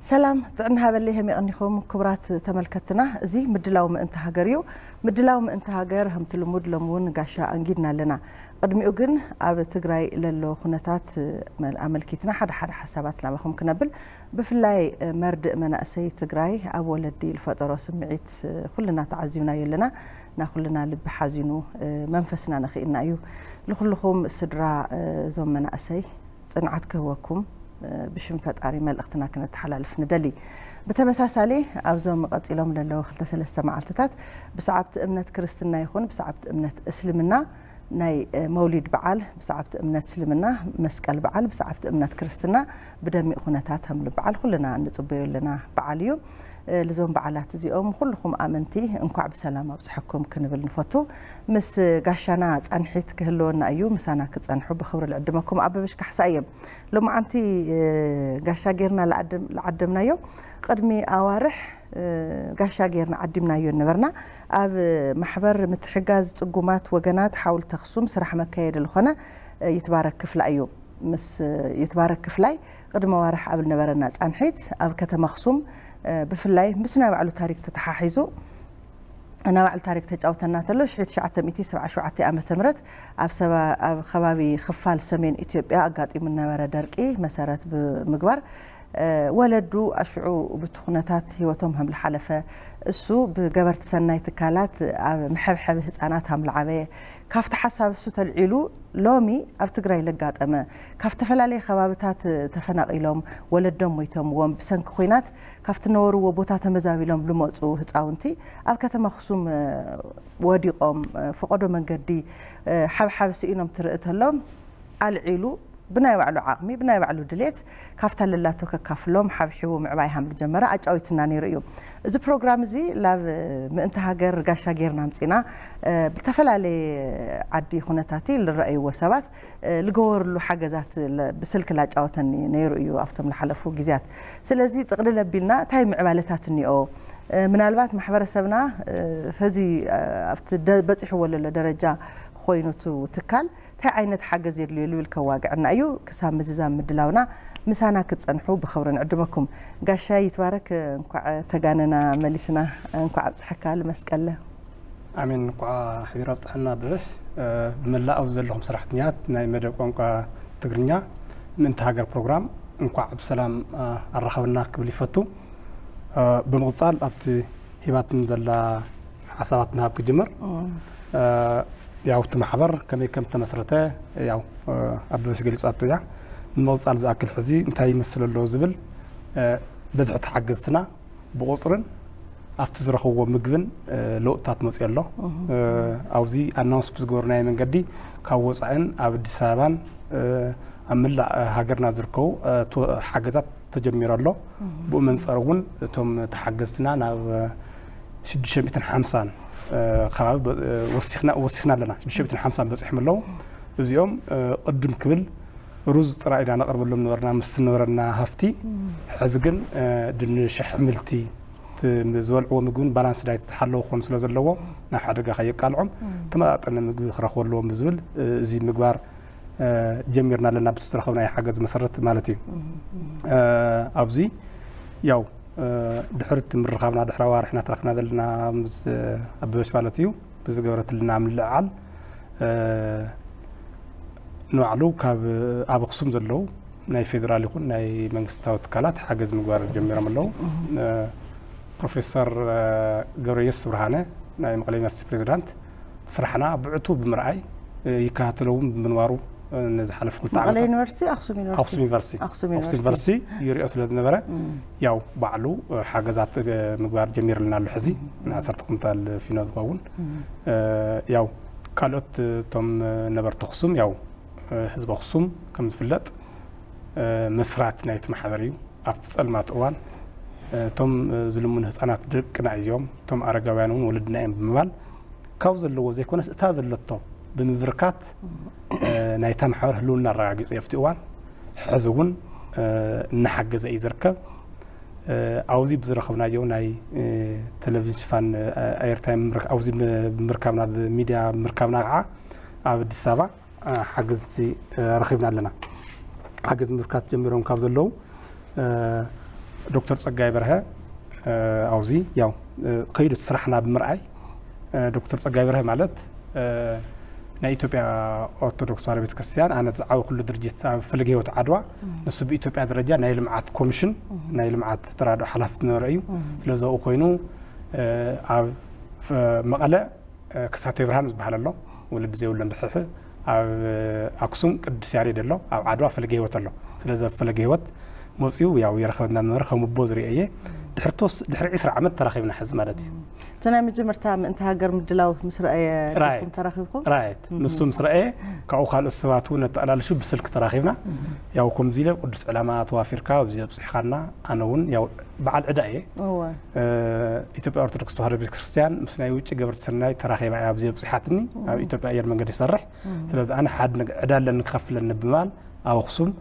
ሰላም ጥዕና ሃበለይ፣ ከመይ ቀኒኹም ክቡራት ተመልከትና? እዚ ምድላው ምእንቲ ሃገር እዩ። ምድላው ምእንቲ ሃገር ከምቲ ልሙድ ሎም እውን ጋሻ ኣንጊድና ኣለና። ቅድሚኡ ግን ኣብ ትግራይ ለሎ ኩነታት ኣመልኪትና ሓደ ሓደ ሓሳባት ናባኹም ክነብል፣ ብፍላይ መርድእ መናእሰይ ትግራይ ኣብ ወለዲ ዝፈጠሮ ስምዒት ኩልና ተዓዚብናዮ ኣለና። ናኩልና ልቢ ሓዚኑ መንፈስና ነኽእና እዩ። ንኩልኹም ስድራ እዞም መናእሰይ ጽንዓት ክህበኩም ብሽም ፈጣሪ መልእኽትና ክነተሓላልፍ ንደሊ። ብተመሳሳሊ ኣብዞም ቀጺሎም ለለዉ ክልተ ሰለስተ መዓልትታት ብሰዓብቲ እምነት ክርስትና ይኹን ብሰዓብቲ እምነት እስልምና ናይ መውሊድ በዓል፣ ብሰዓብቲ እምነት እስልምና መስቀል በዓል፣ ብሰዓብቲ እምነት ክርስትና ብደሚቕ ኩነታት ከም በዓል ኩልና እንጽበዮ ኣለና በዓል እዩ። ልዞም በዓላት እዚኦም ኩልኹም ኣመንቲ እንኳዕ ብሰላም ኣብጽሐኩም ክንብል ንፈቱ። ምስ ጋሻና ጻንሒት ክህልወና እዩ። ምሳና ክጸንሑ ብኽብሪ ልዕድመኩም። ኣበበሽ ካሕሳ እየ። ሎማዓንቲ ጋሻ ጌርና ልዓደምናዮ። ቅድሚ ኣዋርሕ ጋሻ ጌርና ዓዲምናዮ ነበርና። ኣብ ማሕበር ምትሕጋዝ ጽጉማት ወገናት ሓውልቲ ኣኽሱም ስራሕ መካየዲ ዝኾነ ይትባረክ ክፍላ እዩ። ምስ ይትባረክ ክፍላይ ቅድሚ ኣዋርሕ ኣብ ዝነበረና ጻንሒት ኣብ ከተማ ኣኽሱም ብፍላይ ምስ ናይ ባዕሉ ታሪክ ተተሓሒዙ ናይ ባዕሉ ታሪክ ተጫውተና ተሎ ሽሕቲ ትሽዓተ ሚእቲ ሰብዓ ሸውዓተ ዓመተ ምህረት ኣብ ሰባ ኣብ ከባቢ ክፋል ሰሜን ኢትዮጵያ ኣጋጢሙ ዝነበረ ደርቂ መሰረት ብምግባር ወለዱ ኣሽዑ ብቲ ኩነታት ህይወቶም ከም ዝሓለፈ፣ እሱ ብገበርቲ ሰናይ ትካላት ኣብ መሐብሐቢ ህፃናት ከም ዝዓበየ፣ ካብቲ ሓሳብ እሱ ተልዒሉ ሎሚ ኣብ ትግራይ ለጋጠመ ካብ ዝተፈላለየ ከባብታት ተፈናቒሎም ወለዶም ሞይቶምዎም ብሰንኪ ኩናት ካብቲ ነበርዎ ቦታ ተመዛቢሎም ልመፁ ህፃውንቲ ኣብ ከተማ ኣኽሱም ወዲቖም ፈቐዶ መንገዲ ሓብሓብ ስኢኖም ትርኢ ተሎም ኣልዒሉ ብናይ ባዕሉ ዓቕሚ ብናይ ባዕሉ ድሌት ካብታ ለላቶ ከካፍሎም ሓብሒቡ ምዕባይ ሃም ዝጀመረ ኣጫዊትና ነይሩ እዩ። እዚ ፕሮግራም እዚ ላብ ምእንቲ ሃገር ጋሻ ጌርና ኣምፂና ብተፈላለየ ዓዲ ኩነታት ልረኣይዎ ሰባት ልገበርሉ ሓገዛት ብስልክ ላጫወተኒ ነይሩ እዩ ኣብቶም ዝሓለፉ ግዜያት። ስለዚ ጥቕልል ኣቢልና እንታይ ምዕባለታት እኒኦ ምናልባት ማሕበረሰብና ፈዚ ኣብቲ በፂሕዎ ለሎ ደረጃ ኮይኑ ትካል እንታይ ዓይነት ሓገዝ የድልየሉ ኢልከ ዋግዕና እዩ ክሳብ ምዝዛም ምድላውና ምሳና ክትፀንሑ ብክብሪ ንዕድመኩም። ጋሻ ይትባረክ እንኳዕ ተጋነና መሊስና እንኳዕ ኣብፅሐካ ልመስቀለ። ኣሜን። እንኳዕ ሕቢር ኣብፅሐና ብዕስ ብመላእ ኣብዚ ዘለኹም ሰራሕተኛት ናይ መደብ ቋንቋ ትግርኛ ምእንቲ ሃገር ፕሮግራም እንኳዕ ብሰላም ኣራኸበና ክብል ይፈቱ። ብምቕፃል ኣብቲ ሂባትን ዘላ ሓሳባት ምሃብ ክጅምር። ያው እቲ ማሕበር ከመይ ከም ተመስረተ ያው ኣበበሽ ገሊፃቶ እያ። ንምቕፃል ዝኣክል ሕዚ እንታይ ይመስል ኣሎ ዝብል በዝሒ ተሓገዝትና ብቁፅርን ኣብቲ ዝረኸብዎ ምግብን ለውጥታት መፅኡ ኣሎ። ኣብዚ ኣናውንስ ብዝገበርናዮ መንገዲ ካብ ወፃእን ኣብ ኣዲስ ኣበባን ኣብ መላእ ሃገርና ዝርከቡ ሓገዛት ተጀሚሩ ኣሎ። ብኡ መንፀር እውን እቶም ተሓገዝትና ናብ ሽዱሽተ ሚእትን ሓምሳን ከባቢ ወሲኽና ኣለና። ሽዱሽተ ሚእትን ሓምሳን በፂሖም ኣለዉ። እዚኦም ቅድም ክብል ሩዝ ጥራይ ኢና ነቕርበሎም ነበርና ምስቲ ነበረና ሃፍቲ። ሕዚ ግን ድንሽ፣ ኣሕምልቲ፣ ዝበልዕዎ ምግብን ባላንስ ዳይት ዝሓለወ ክኾን ስለ ዘለዎ ናብ ሓደጋ ከየቃልዖም ተመጣጠነ ምግቢ ክረኽቡ ኣለዎም ብዝብል እዚ ምግባር ጀሚርና ኣለና ብዝተረኸብናዮ ሓገዝ መሰረት ማለት እዩ። ኣብዚ ያው ድሕሪ እቲ ምርኻብና ድሕሪ ኣዋርሕና ተረኽብና ዘለና ምስ ኣበበሽ ማለት እዩ ብዝገበረትልና ምልዕዓል ንባዕሉ ካብ ኣብ ኣኽሱም ዘለዉ ናይ ፌደራል ይኹን ናይ መንግስታዊ ትካላት ሓገዝ ምግባር ጀሚሮም ኣለዉ። ፕሮፌሰር ገብረየሱስ ብርሃነ ናይ መቐለ ዩኒቨርሲቲ ፕሬዚዳንት ስራሕና ብዕቱ ብምርኣይ ይከታተሎ እውን ብምንባሩ ነዚ ሓለፉ ክልተ መቐለ ዓመታት ዩኒቨርሲቲ ኣኽሱም ኣኽሱም ዩኒቨርሲቲ ዩኒቨርሲቲ ኣኽሱም ኣኽሱም ዩኒቨርሲቲ ዩኒቨርሲቲ ይሪኦ ስለ ዝነበረ ያው ባዕሉ ሓገዛት ምግባር ጀሚርልና ኣሎ። ሕዚ ንዓሰርተ ኩንታል ፊኖ ዝኸውን ያው ካልኦት እቶም ነበርቲ ኣኽሱም ያው ህዝቢ ኣኽሱም ከም ዝፍለጥ መስራቲ ናይቲ ማሕበር እዩ። ኣብቲ ፀልማት እዋን እቶም ዝልምኑ ህፃናት ደቅና እዮም፣ እቶም ኣረጋውያን እውን ወለድና እዮም ብምባል ካብ ዘለዎ ዘይኮነስ እታ ዘለቶ ብምብርካት ናይታ ማሕበር ህልውና ኣረጋጊፁ እዩ ኣብቲ እዋን። ሕዚ እውን እናሓገዘ እዩ ዝርከብ። ኣብዚ ብዝረኸብናዮ ናይ ቴሌቪዥን ሽፋን ኣየርታይም ኣብዚ ብምርካብና ሚድያ ብምርካብና ከዓ ኣብ ኣዲስ ኣበባ ሓገዝቲ ረኺብና ኣለና። ሓገዝ ምብርካት ጀሚሮም ካብ ዘለዉ ዶክተር ጸጋይ በርሀ፣ እ፣ ኣብዚ ያው፣ እ፣ ከይዱ እቲ ስራሕና ብምርኣይ፣ እ፣ ዶክተር ጸጋይ በርሀ ማለት፣ እ፣ ናይ ኢትዮጵያ ኦርቶዶክስ ተዋህዶ ቤተክርስትያን ኣነ ዝዓወኩሉ ድርጅት ኣብ ፈለገ ህይወት ዓድዋ፣ ንሱ ብኢትዮጵያ ደረጃ ናይ ልምዓት ኮሚሽን፣ ናይ ልምዓት ተራድኦ ሓላፊ ዝነበረ እዩ። ስለዚ ኣብኡ ኮይኑ፣ እ፣ ኣብ ፈ-፣ መቐለ፣ እ፣ ከሳቴ ብርሃን ዝበሃል ኣሎ፣ ወለዲ ዘይብሎም ብሕሒ፣ ኣብ ኣክሱም ቅዱስ ያሬድ ኣሎ፣ ኣብ ዓድዋ ፈለገ ህይወት ኣሎ። ስለዚ ኣብ ፈለገ ህይወት መፂኡ ያው የረኸበና ነበረ፣ ከም ኣቦ ዝሪኦ እየ። ድሕሪ ተወስ-፣ ድሕሪ ዕስራ ዓመት ተራኺብና ሕዚ ማለት እዩ። እቲ ናይ መጀመርታ ምእንቲ ሃገር ምድላው ምስ ረኣየ ራይት። ዲኹም ተራኺብኩም? ራይት። ንሱ ምስ ረኣየ፣ ካብኡ ካልኦት ሰባት እውን ኣተኣላልሹ ብስልኪ ተራኺብና። ያው ከምዚ ኢለ ቅዱስ ዕላማ ተዋፊርካ ኣብዚ ኣብፅሕኻና፣ ኣነ እውን ያው በዓል ዕዳ እየ። እወ። እ፣ ኢትዮጵያ ኦርቶዶክስ ተዋህዶ ቤተክርስትያን ምስ ናይ ውጭ ገበርቲ ሰናይ ተራኺባ እያ ኣብዚ ኣብፅሓትኒ፣ ኣብ ኢትዮጵያ ኣየር መንገድ ይሰርሕ። ስለዚ ኣነ ሓደ ነገ-፣ ዕዳ ኣለኒ ክኸፍለኒ ብምባል ኣብ ኣኽሱም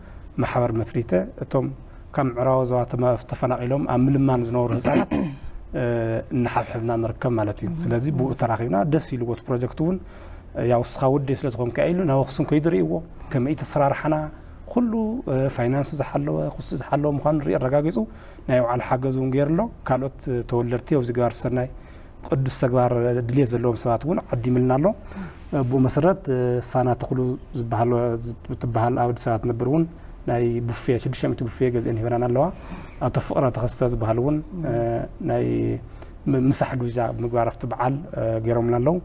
ማሕበር መስሪተ፣ እቶም ካብ ምዕራብ ዞባ ተመ-፣ ተፈናቒሎም ኣብ ምልማን ዝነበሩ ህፃናት፣ እ፣ እናሓብሐብና ንርከብ ማለት እዩ። ስለዚ ብኡ ተራኺብና ደስ ኢልዎ እቲ ፕሮጀክት እውን፣ እ፣ ያው እስኻ ወደይ ስለ ዝኾንካ ኢሉ ናብ ኣኽሱም ከይዱ ርእይዎ፣ ከመይ ተሰራርሓና ኩሉ፣ እ፣ ፋይናንሱ ዝሓለወ፣ ክሱ ዝሓለወ ምዃኑ ርኢ ኣረጋጊጹ ናይ ባዕሉ ሓገዝ እውን ገይሩ ኣሎ። ካልኦት ተወለድቲ ኣብዚ ግባር ሰናይ ቅዱስ ተግባር ድልየት ዘለዎም ሰባት እውን ዓዲምልና ኣሎ። ብኡ መሰረት፣ እ፣ ፋና ተኽሉ ዝበሃል፣ ትበሃል ኣብ ኣዲስ ኣበባ ትነብር እውን ናይ ቡፌ፣ ሽዱሽተ ሚእቲ ቡፌ ገዚአን ሂበናን ኣለዋ። ኣቶ ፍቕረ ተኸስተ ዝበሃል እውን፣ እ፣ ናይ ም-፣ ምሳሕ ግብዣ ምግባር ኣብቲ በዓል፣ እ፣ ገይሮምልና ኣለዉ።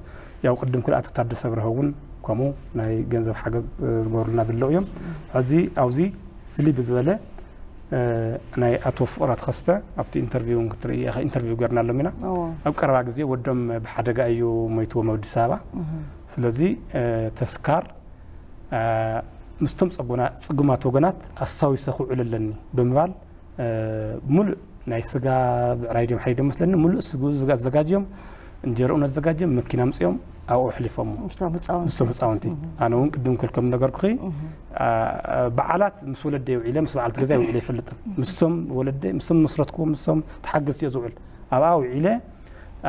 ያው ቅድም ክልኣት ታደሰ ብርሀ እውን ከምኡ ናይ ገንዘብ ሓገዝ፣ እ፣ ዝገበሩልና ዘለዉ እዮም። ሕዚ ኣብዚ ፍልይ ብዝበለ፣ እ፣ ናይ ኣቶ ፍቕረ ተኸስተ ኣብቲ ኢንተርቪው እውን ክትርኢ ኢኻ፣ ኢንተርቪው ገርናሎም ኢና። እዎ። ኣብ ቀረባ ግዜ ወዶም ብሓደጋ እዩ ሞይትዎም ኣብ ኣዲስ ኣበባ። እህ። ስለዚ፣ እ፣ ተስካር፣ እ፣ ምስቶም ጸጉና-፣ ጽጉማት ወገናት ኣስታዊሰ ክውዕል ኣለኒ ብምባል፣ እ፣ ሙሉእ ናይ ስጋ ብዕራይ ድዮም ሓይዶም መስለኒ፣ ሙሉእ ስግኡ ዝጋ-፣ ኣዘጋጅዮም፣ እንጀራኡ ኣዘጋጅዮም፣ መኪና ኣምጺኦም ኣብኡ ኣሕሊፎሞ። ምስቶም ህጻውንቲ። ምስቶም ህጻውንቲ። እህ። ኣነ እውን ቅድም ክልከም ነገርኩኺ፣ እህ። አ፣ አ፣ በዓላት ምስ ወለደይ ውዒለ፣ ምስ በዓልቲ ገዛይ ውዒለ ኣይፈልጥን። ምስቶም ወለደይ፣ ምስቶም መስረትኩዎም፣ ምስቶም ተሓገዝቲ እየ ዝውዕል። ኣብኣ ውዒለ፣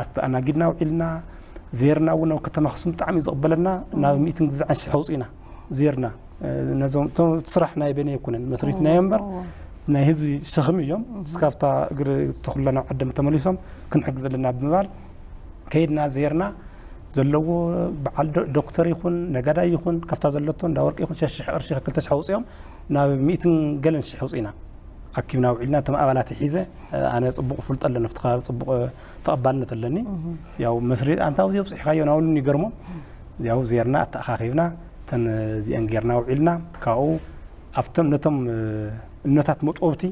ኣስተኣናጊድና ውዒልና፣ ዜርና እውን ኣብ ከተማ ኣኽሱም ብጣዕሚ እዩ ዝቕበለና። ናብ ሚእትን ግዛዕን ሽሕ ኣውፂእና፣ ዜርና። እ፣ ነዞም፣ እቶም ስራሕ ናይ በይነይ ኣይኮነን፣ መስሪትናዮ እምበር፣ እዎ። ናይ ህዝቢ ሸኽሚ እዮም። እህ። እስካብታ እግሪ ተኹላ ናብ ዓዶም ተመሊሶም ክንሕግዝ ኣለና ብምባል ከይድና ዜርና፣ ዘለዎ በዓል ዶ-፣ ዶክተር ይኹን ነጋዳይ ይኹን ካብታ ዘለቶ እንዳ ወርቂ ይኹን ሸሽሕ ቅርሺ ክልተ ሽሕ ኣውፂኦም ናብ ሚእትን ገለን ሽሕ ኣውፂእና ኣኪብና ውዒልና። እቶም ኣባላት ሒዘ፣ ኣነ ፅቡቕ ፍልጦ ኣለኒ፣ ኣብቲ ከባቢ ፅቡቕ ተቐባልነት ኣለኒ። እህ። ያው መስሪ ኣንታ ኣብዚ ኣብፅሕካዮ ናብሉን ይገርሞም። ያው ዜርና ኣተኣኻኺብና፣ እተን እዚአን ጌርና ውዒልና። ካብኡ ኣብቶም ነቶም፣ እ፣ እኖታት መጥወብቲ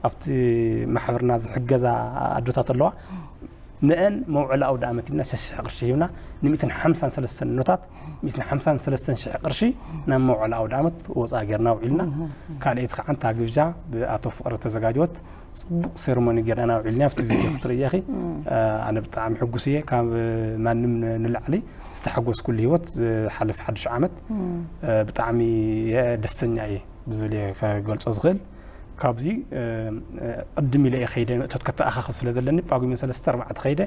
ኣብቲ ማሕበርና ዝሕገዛ ኣዶታት ኣለዋ። ንአን መውዕሊ ኣውደ ዓመት ኢልና ሽሕ ሽሕ ቅርሺ ሂብና፣ ንሚእትን ሓምሳን ሰለስተን እኖታት ሚእትን ሓምሳን ሰለስተን ሽሕ ቅርሺ ናብ መውዕሊ ኣውደ ዓመት ወፃ ጌርና ውዒልና። ካልኣይቲ ከዓ እንታ ግብዣ ብኣቶ ፍቕረ ተዘጋጀወት፣ ጽቡቕ ሴርሞኒ ጌርና ውዒልና። ኣብቲ ቪድዮ ክትርእየኺ፣ እ፣ ኣነ ብጣዕሚ ሕጉስ እየ። ካብ ማንም ን-፣ ንላዕሊ ዝተሓጎስኩሉ ህይወት ዝሓለፈ ሓድሽ ዓመት፣ እ፣ ብጣዕሚ እየ ደስተኛ እየ ብዝብል እየ ከገልጾ ዝኽእል። ካብዚ፣ እ፣ እ፣ ቅድም ኢለ እየ ከይደ፣ እቶት ከተኣኻኽብ ስለ ዘለኒ፣ ጳጉሜን ሰለስተ ኣርባዕተ ከይደ፣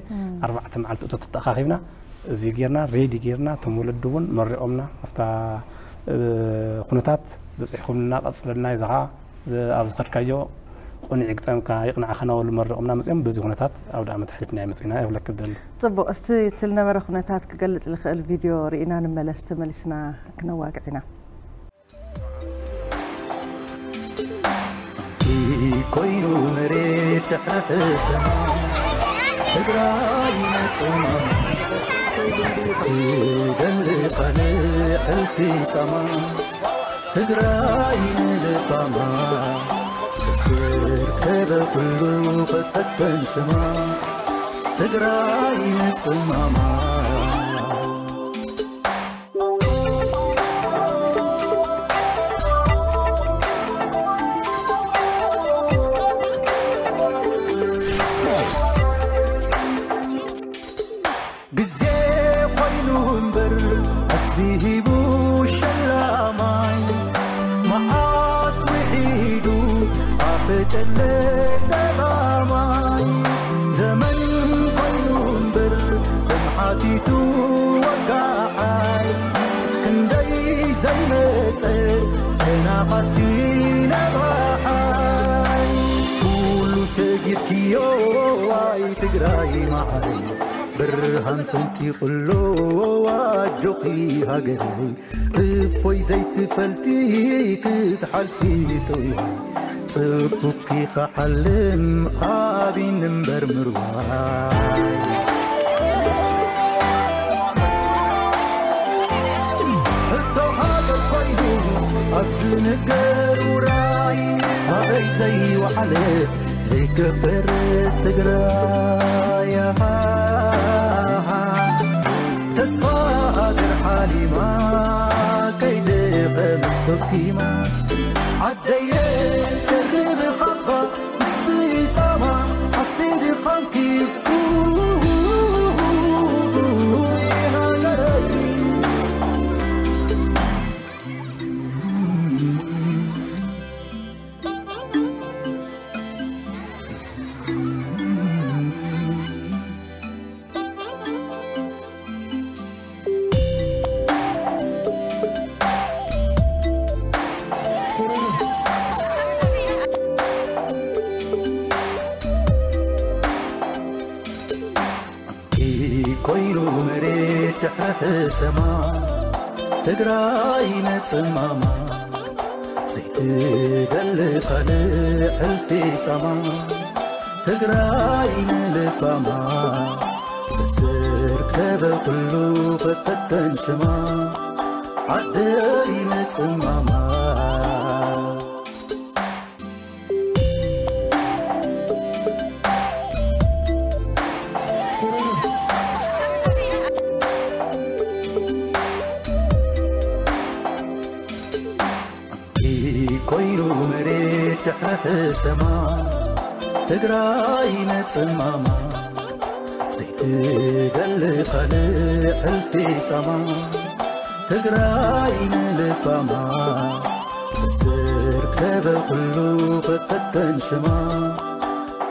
ኣርባዕተ መዓልቲ እቶት ተኣኻኺብና፣ እዚ ጌርና፣ ሬዲ ጌርና፣ እቶም ወለዲ እውን መሪቖምና፣ ኣብታ፣ እ፣ ኩነታት በጺሕኩምና፣ ቀጽለልና፣ እዚ ኸኣ፣ ዝ-፣ ኣብ ዝኸድካዮ ቅኑዕ ይግጠምካ፣ ይቕናዕካ እናበሉ መሪቖምና መጺኦም፣ በዚ ኩነታት ኣውደ ዓመት ኣሕሊፍና እየ መጺእና፣ እየ ክብለኪ ዝደሊ። ጽቡቕ፣ እስቲ እቲ ዝነበረ ኩነታት ክገልጽ ዝኽእል ቪድዮ ርኢና ንመለስ፣ ተመሊስና ክነዋግዕ ኢና። ኮይኑ መሬት ድሕሪ ሕሰማ ትግራይ መጽማ ደልኻነ ሕልፊ ጸማ ትግራይ ንልባማ ስር ከበ ኩሉ ክጠቅም ስማ ትግራይ ንጽማማ። ግዜ ኮይኑ እምበር ኣስቢ ሂቡ ሸላማይ መዓስ ውሒዱ ኣፈጨለ ጠላማይ ዘመን ኮይኑ እምበር ደም ሓቲቱ ወጋዓይ ክንደይ ዘይመጸ ተናፋሲ ነባሓይ ኩሉ ሰብ ይድኪዮ ኣይ ትግራይ ማዓረይ፣ ብርሃን ፈንጢቑሎ ኣጆኺ ሃገረይ። እፎይ ዘይትፈልጢ ክትሓልፊ ጥዋይ፣ ጽቡቕኪ ክሓልም ዓቢን እምበር ምርዋይ። ሕቶ ሃገር ኮይኑ ኣብ ዝንገር ውራይ፣ ኣበይ ዘይወዓለ ዘይከበር ትግራይ። ተስፋ ሃገር ሓሊማ ከይደኸመት ሰኪማ፣ ዓደየ ደርቢ ካባ ምስይ ጻማ ኣስቢ ድኻምኪ ሃገረይ። ኮይኑ መሬት ድሕሪ ሕሰማ ትግራይ ነጽማማ ዘይትደሊ ካልእ ሕልፊ ጻማ ትግራይ ንልባማ ዝስር ከበ ኩሉ ክፈተን ስማ ዓደይ ነጽማማ። ኮይኑ መሬት ድሕሪ ሕሰማ ትግራይ ነጽማማ ዘይትደሊ ካልእ ሕልፊ ጻማ ትግራይ ንልባማ ዝስር ከበ ኩሉ ክፈተን ስማ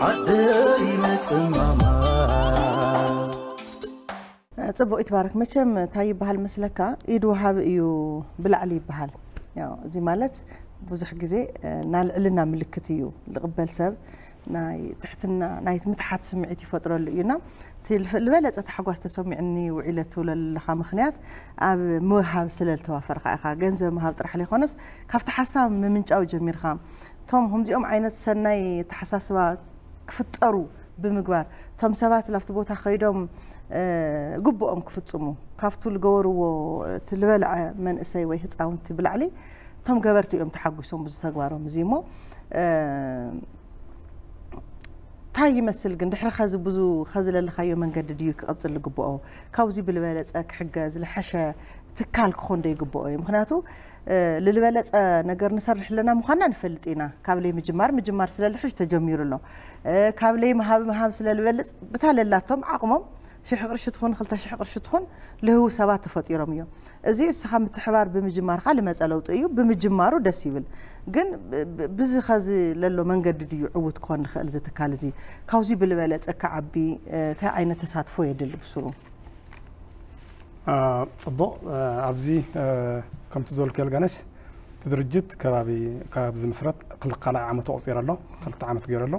ዓደይ ነጽማማ። ጽቡቕ ይትባረክ። መቸም እንታይ ይበሃል መስለካ፣ ኢድ ወሃቢ እዩ ብላዕሊ ይበሃል። ያው እዚ ማለት ብዙሕ ግዜ፣ እ፣ ናይ ልዕልና ምልክት እዩ። ልቕበል ሰብ ናይ ትሕትና፣ ናይ ምትሓት ስምዒት ይፈጥረሉ እዩና። እቲ ልፈ-፣ ዝበለጸ ታሕጓስ ተሰሚዑኒ ውዒለ ትብሎ ዘለኻ ምኽንያት ኣብ ምሃብ ስለ ዝተዋፈርካ ኢኻ። ገንዘብ ምሃብ ጥራሕ ዘይኮነስ ካብቲ ሓሳብ ምምንጫው ጀሚርካ። እቶም ከምዚኦም ዓይነት ሰናይ ኣተሓሳስባ ክፍጠሩ ብምግባር፣ እቶም ሰባት ላብቲ ቦታ ከይዶም፣ እ፣ ግቡኦም ክፍጽሙ፣ ካብቱ ዝገበርዎ እቲ ዝበልዐ መንእሰይ ወይ ህጻውንቲ ብላዕሊ እቶም ገበርቲ እዮም ተሓጒሶም ብዙ ተግባሮም እዚ እሞ፣ እ፣ እንታይ ይመስል ግን ድሕሪ ኸዚ ብዙ ኸዚ ለለኻዮ መንገዲ ድዩ ክቕጽል ዝግብኦ? ካብዚ ብልበለጸ ክሕገዝ ዝለሐሸ ትካል ክኾን ዶ ይግብኦ እዩ? ምኽንያቱ፣ እ፣ ልልበለጸ ነገር ንሰርሕ ኣለና ምዃንና ንፈልጥ ኢና። ካብ ለይ ምጅማር፣ ምጅማር ስለ ልሕሽ ተጀሚሩ ኣሎ። እ፣ ካብ ለይ ምሃብ፣ ምሃብ ስለ ልበልጽ፣ ብታ ለላቶም ዓቕሞም ሽሕ ቅርሺ ትኹን፣ ክልተ ሽሕ ቅርሺ ትኹን፣ ልህቡ ሰባት ተፈጢሮም እዮም። እዚ እስኻ ምትሕባር ብምጅማርካ ልመጸ ለውጢ እዩ። ብምጅማሩ ደስ ይብል። ግን ብ-፣ ብ-፣ ብዚ ኸዚ ለሎ መንገዲ ድዩ ዕዉት ክኾን ዝኽእል እዚ ትካል እዚ? ካብዚ ብልበለጸ ክዓቢ፣ እ፣ እንታይ ዓይነት ተሳትፎ የድሊ ብስሩ? አ፣ ጽቡቕ፣ አ፣ ኣብዚ፣ አ፣ ከምቲ ዝበልኩ የልጋነሽ፣ እቲ ድርጅት ከባቢ፣ ካብ ዝምስረት ክልተ ካልኣይ ዓመቱ ኣቑጺሩ ኣሎ። ክልተ ዓመት ገይሩ ኣሎ።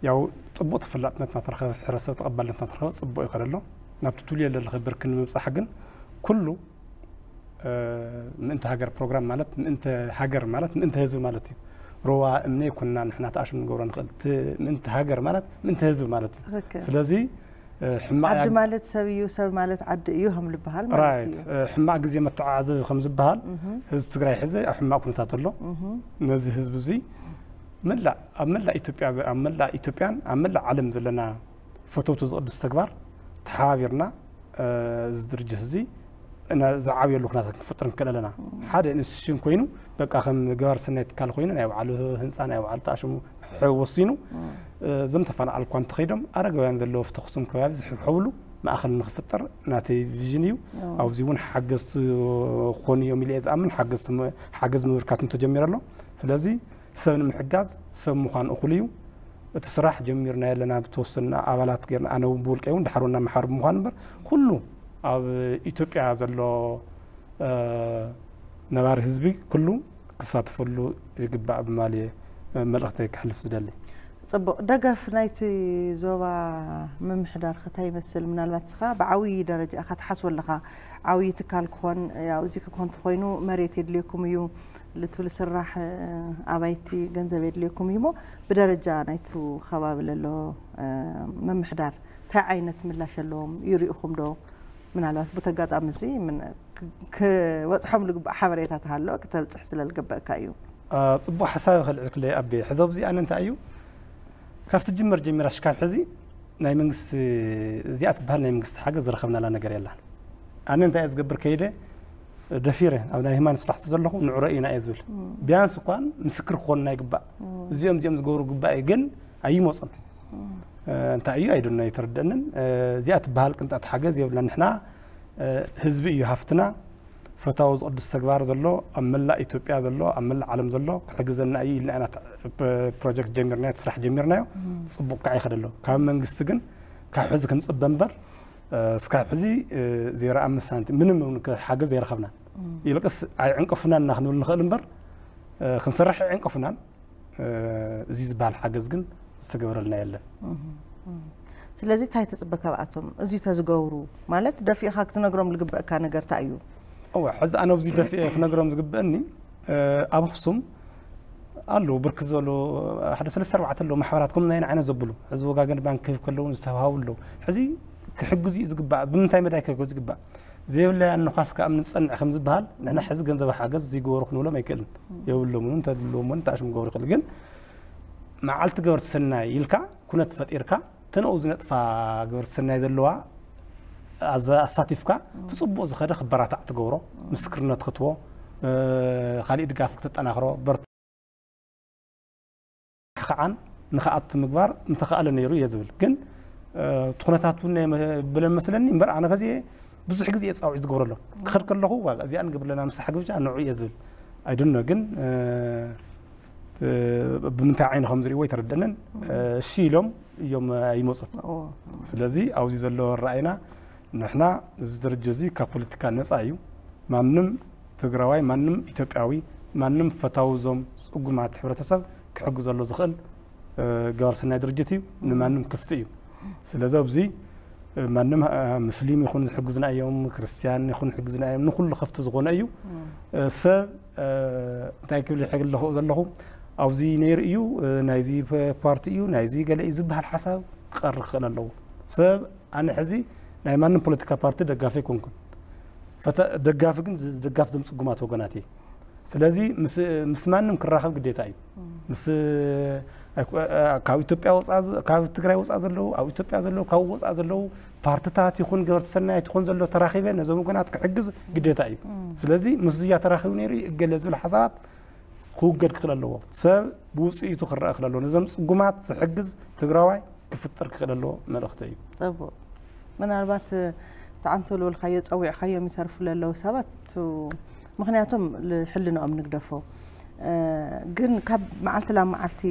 ያው ጽቡቕ ተፈላጥነት እናተረኸበ፣ ሕብረተሰብ ተቐባልነት እናተረኸበ ጽቡቕ ይኸደ ኣሎ። ናብቲ ትብልዮ ዘለኺ ብርኪ ንምብጻሕ ግን ኩሉ፣ አ፣ ምእንቲ ሃገር ፕሮግራም ማለት ምእንቲ ሃገር ማለት ምእንቲ ህዝቢ ማለት እዩ። ሩባ እምኒ ኣይኮንና ንሕና ተኣሽም ንገብሮ ንኽእል። እቲ ምእንቲ ሃገር ማለት ምእንቲ ህዝቢ ማለት እዩ። ትኽክል። ስለዚ፣ እ፣ ሕማቕ ዓዲ ያግ- ማለት ሰብ እዩ፣ ሰብ ማለት ዓዲ እዩ ከም ዝበሃል ማለት ራይት። እዩ። እ፣ ሕማቕ ግዜ መተዓዓዚ ከም ዝበሃል፣ እህ። ህዝቢ ትግራይ ሕዚ ኣብ ሕማቕ ኩነታት ኣሎ። እህ። ነዚ ህዝቢ እዚ መላእ፣ ኣብ መላእ ኢትዮጵያ ዘ-፣ ኣብ መላእ ኢትዮጵያን ኣብ መላእ ዓለም ዘለና ፈተውቲ ዝቕድስ ተግባር ተሓባቢርና፣ እ፣ እዚ ድርጅት እዚ እና ዝዓብየሉ ኩነታት ክንፈጥር ንክእል ኣለና። ሓደ ኢንስቲትዩሽን ኮይኑ፣ በቃ ከም ገባር ሰናይ ትካል ኮይኑ፣ ናይ ባዕሉ ህንፃ፣ ናይ ባዕሉ ተኣሽሙ ሕ-፣ ወሲኑ፣ እ፣ እዞም ተፈናቐል እኳ እንተኸይዶም፣ ኣረጋውያን ዘለዎ ፍቲ ኣኽሱም ከባቢ ዝሕብሐብሉ ማእኸል ንክፍጠር ናተይ ቪዥን እዩ። ኣብዚ እውን ሓገዝቲ ክኾኑ እዮም ኢለ እየ ዝኣምን። ሓገዝቲ ም-፣ ሓገዝ ምብርካት እንተጀሚሩ ኣሎ። ስለዚ ሰብ ንምሕጋዝ ሰብ ምዃን እኹል እዩ። እቲ ስራሕ ጀሚርናዮ ኣለና ብተወሰነ ኣባላት ጌርና፣ ኣነ እውን ብውልቀይ እውን ድሓር እውን እናመሓሩ ብምዃን እምበር፣ ኩሉ ኣብ ኢትዮጵያ ዘሎ፣ እ፣ ነባሪ ህዝቢ ኩሉ ክሳተፈሉ ይግባእ ብምባል እየ፣ እ፣ መልእኽተይ ከሕልፍ ዝደሊ። ጽቡቕ። ደገፍ ናይቲ ዞባ ምምሕዳር ከ እንታይ ይመስል? ምናልባት ንስኻ ብዓብዪ ደረጃ ኢኻ ትሓስቦ ኣለኻ። ዓብዪ ትካል ክኾን፣ ያው፣ እዚ ክኾን እንተኾይኑ መሬት የድልየኩም እዩ፣ ልቱ ልስራሕ፣ እ፣ ኣባይቲ ገንዘብ የድልየኩም እዩ እሞ፣ ብደረጃ ናይቲ ከባቢ ለሎ፣ እ፣ ምምሕዳር እንታይ ዓይነት ምላሽ ኣለዎም? ይርኢኹም ዶ? ምናልባት ብቲ ኣጋጣሚ እዚ ምን-፣ ክ-፣ ክበጽሖም ልግባእ ሓበሬታ ተሃሎ ክተብጽሕ ስለ ልግበእካ እዩ። አ፣ ጽቡቕ ሓሳብ ከልዕልክለይ ኣቤ። ሕዚ ኣብዚ ኣነ እንታይ እዩ? ካብ ትጅመር ጀሚራ ሽካብ ሕዚ ናይ መንግስቲ፣ እዚኣ ትበሃል ናይ መንግስቲ ሓገዝ ዝረኸብናላ ነገር የላን። ኣነ እንታይ እየ ዝገብር ከይደ ደፊረ ኣብ ናይ ሃይማኖት ስራሕ ዘለኹ ንዑ ረእዩና እየ ዝብል። ቢያንስ እኳን ምስክር ክኾንና ይግባእ። እዚኦም እዚኦም ዝገብሩ ግባእ እዩ፣ ግን ኣይመፁን። እ፣ እንታይ እዩ ኣይደና ኣይተረደንን። እ፣ እዚኣ ትበሃል ቅንጣት ሓገዝ የብልና። ንሕና፣ እ፣ ህዝቢ እዩ ሃፍትና። ፈታዊ ዝቕዱስ ተግባር ዘሎ ኣብ መላእ ኢትዮጵያ ዘሎ ኣብ መላእ ዓለም ዘሎ ክሕግዘና እዩ ኢልና ኢና ተ-፣ ፕ-፣ ፕሮጀክት ጀሚርናዮ፣ እቲ ስራሕ ጀሚርናዮ። ጽቡቕ ከዓ ይኸደ ኣሎ። ካብ መንግስቲ ግን ካብ ሕዚ ክንጽበ እምበር፣ እ፣ እስካብ ሕዚ፣ እ፣ ዜሮ ኣምስት ሳንቲም ምንም እውን ከ-፣ ሓገዝ ኣይረኸብናን። ይልቅስ ኣይዕንቀፉናን ኢና ክንብል ንኽእል እምበር፣ እ፣ ክንሰርሕ ኣይዕንቀፉናን። እ፣ እዚ ዝበሃል ሓገዝ ግን ዝተገበረልና የለን። እህ፣ እህ። ስለዚ እንታይ ትጽበ ካብኣቶም? እዚ ተዝገብሩ ማለት ደፊእኻ ክትነግሮም ዝግበእካ ነገር እንታይ እዩ? እወ፣ ሕዚ ኣነ ኣብዚ ደፊኤ ክነግሮም ዝግበእኒ፣ እ፣ ኣብ ኣኽሱም ኣለዉ፣ ብርክት ዝበሉ፣ ሓደ ሰለስተ ኣርባዕተ ኣለዉ ማሕበራት፣ ከም ናይና ዓይነት ዘብሉ። ሕዚ ወጋገን ባንክ ክህብ ከለዉ ዝተውሃቡ ኣለዉ። ሕዚ ክሕግዙ እዩ ዝግባእ። ብምንታይ መዳይ ክሕግዙ ዝግባእ? ዘይብለያ ንኳስ ከኣ እምኒ ትጸንዕ ከም ዝበሃል፣ ንሕና ሕዚ ገንዘብ ሓገዝ ዘይገበሩ ክንብሎም ኣይክእልን። የብሎምን፣ እንተድልዎም እውን እንተኣሽም ክገብሩ ይኽእሉ። ግን መዓልቲ ገበርቲ ሰናይ ኢልካ ኩነት ፈጢርካ፣ እተን ኣብኡ ዝነጥፋ ገበርቲ ሰናይ ዘለዋ ኣዘ-፣ ኣሳቲፍካ፣ እቲ ጽቡቕ ዝኸደ ክበራታዕ ትገብሮ፣ ምስክርነት ክትቦ፣ እ፣ ካሊእ ድጋፍ ክተጠናኽሮ፣ በርትዖ ከዓን ንኽኣቱ ምግባር ምተኻእለ ነይሩ እየ ዝብል። ግን፣ እ፣ እቲ ኩነታት እውን ናይ መ-፣ ብለን መስለኒ እምበር፣ ኣነ ከዚ ብዙሕ ግዜ እየ ጻውዒት ዝገብረሎም። ክኸድ ከለኹ፣ "ዋ፣ እዚኣ ንገብር ኣለና፣ ምሳሕ ግብጃ ንዑ" እየ ዝብል። ኣይድኖ ግን፣ እ፣ እ፣ ብምንታይ ዓይኒ ከም ዝርእይዎ ኣይተረደንን። እ፣ እሺ ኢሎም እዮም ኣይመጹን። ኦ። ስለዚ ኣብዚ ዘሎ ኣረኣእይና ንሕና እዚ ድርጅት እዚ ካብ ፖለቲካ ነጻ እዩ። ማንም ትግራዋይ፣ ማንም ኢትዮጵያዊ፣ ማንም ፈታዊ እዞም ጽጉማት ሕብረተሰብ ክሕግዘሉ ዝኽእል፣ እ፣ ገባር ሰናይ ድርጅት እዩ። ንማንም ክፍቲ እዩ። ስለዚ ኣብዚ፣ እ፣ ማንም፣ እ፣ ሙስሊም ይኹን ዝሕግዝና እዮም፣ ክርስትያን ይኹን ዝሕግዝና እዮም፣ ንኹሉ ክፍቲ ዝኾነ እዩ። እ፣ ሰብ፣ እ፣ እንታይ ክብል ይሕግ ኣለኹ ዘለኹ፣ ኣብዚ ነይሩ እዩ፣ እ፣ ናይዚ ፓ-፣ ፓርቲ እዩ፣ ናይዚ ገለ እዩ ዝበሃል ሓሳብ ክቐርብ ክኽእል ኣለዎ። ሰብ ኣነ ሕዚ ናይ ማንም ፖለቲካ ፓርቲ ደጋፊ ኣይኮንኩን። ፈተ-፣ ደጋፊ ግን ዝ-፣ ደጋፊ ዘም ጽጉማት ወገናት እየ። ስለዚ ምስ፣ ምስ ማንም ክራኸብ ግዴታ እዩ። ምስ፣ ኣይ-፣ ካብ ኢትዮጵያ ወጻ ዝ-፣ ካብ ትግራይ ወጻ ዘለዉ፣ ኣብ ኢትዮጵያ ዘለዉ፣ ካብ ወጻ ዘለዉ ፓርትታት ይኹን ገበርቲ ሰናያት ይኹን ዘሎ ተራኺበ ነዞም ወገናት ክሕግዝ ግዴታ እዩ። ስለዚ ምስ ዝያ ተራኺቡ ነይሩ ይእገለ ዝብል ሓሳባት ክውገድ ክኽእል ኣለዎ። ሰብ ብውጽኢቱ ክረኣ ክኽእል ኣለዎ። ነዞም ጽጉማት ዝሕግዝ ትግራዋይ ክፍጠር ክኽእል ኣለዎ መልእኽቲ እዩ። ጽቡቕ። ምናልባት፣ እ፣ ተዓንቶ ዝበልካዮ ጸዊዕካዮም ይተርፉ ለለዉ ሰባት፣ ቱ-፣ ምኽንያቱም ልሕልንኦም ንግደፎ። እ፣ ግን ካብ መዓልቲ ናብ መዓልቲ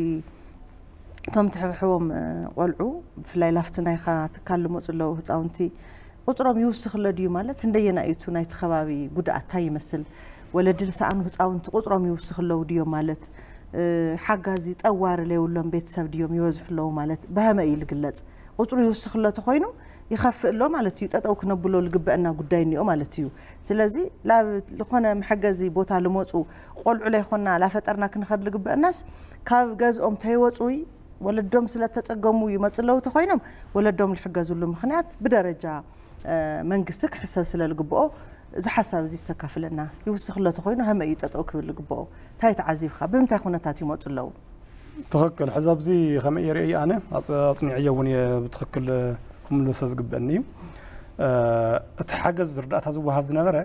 እቶም ትሕብሕቦም፣ እ፣ ቆልዑ፣ ብፍላይ ላፍቲ ናይኻ ትካል ልመጹ ኣለዉ ህጻውንቲ፣ ቁጽሮም ይውስኽ ኣሎ ድዩ? ማለት፣ ክንደየናይ እዩ እቲ ናይቲ ከባቢ ጉድኣት እንታይ ይመስል? ወለዲ ዝሰኣኑ ህጻውንቲ ቁጽሮም ይውስኽ ኣለዉ ድዮም? ማለት፣ እ፣ ሓጋዚ ጠዋሪ ለይብሎም ቤተሰብ ድዮም ይበዝሑ ኣለዉ? ማለት፣ ብኸመይ እዩ ዝግለጽ? ቁጽሩ ይውስኽ ኣሎ ተኾይኑ፣ ይኸፍእ ኣሎ ማለት እዩ። ጠጠው ክነብሎ ዝግበአና ጉዳይ እኒኦ ማለት እዩ። ስለዚ፣ ላብ ዝኾነ መሐገዚ ቦታ ልመጹ ቆልዑ ለይኾና ላፈጠርና ክንኸድ ዝግበአናስ፣ ካብ ገዝኦም ተይወጹይ ወለዶም ስለ ተጸገሙ ይመጹ ኣለዉ ተኾይኖም፣ ወለዶም ዝሕገዝሉ ምኽንያት ብደረጃ፣ እ፣ መንግስቲ ክሕሰብ ስለ ዝግብኦ፣ እዚ ሓሳብ እዚ ዝተካፍለና ይውስኽ ኣሎ ተኾይኑ፣ ከመይ እዩ ጠጠው ክብል ዝግብኦ? እንታይ ተዓዚብካ? ብምንታይ ኩነታት ይመጹ ኣለዉ? ትኽክል። ሕዚ ኣብዚ ከመይ እየ ርእየ ኣነ፣ ኣጽ-፣ ኣጽኒዐዮ እውን እየ ብትኽክል ክምልሶ ዝግበአኒ እዩ። እ፣ እቲ ሓገዝ ርዳእታ ዝወሃብ ዝነበረ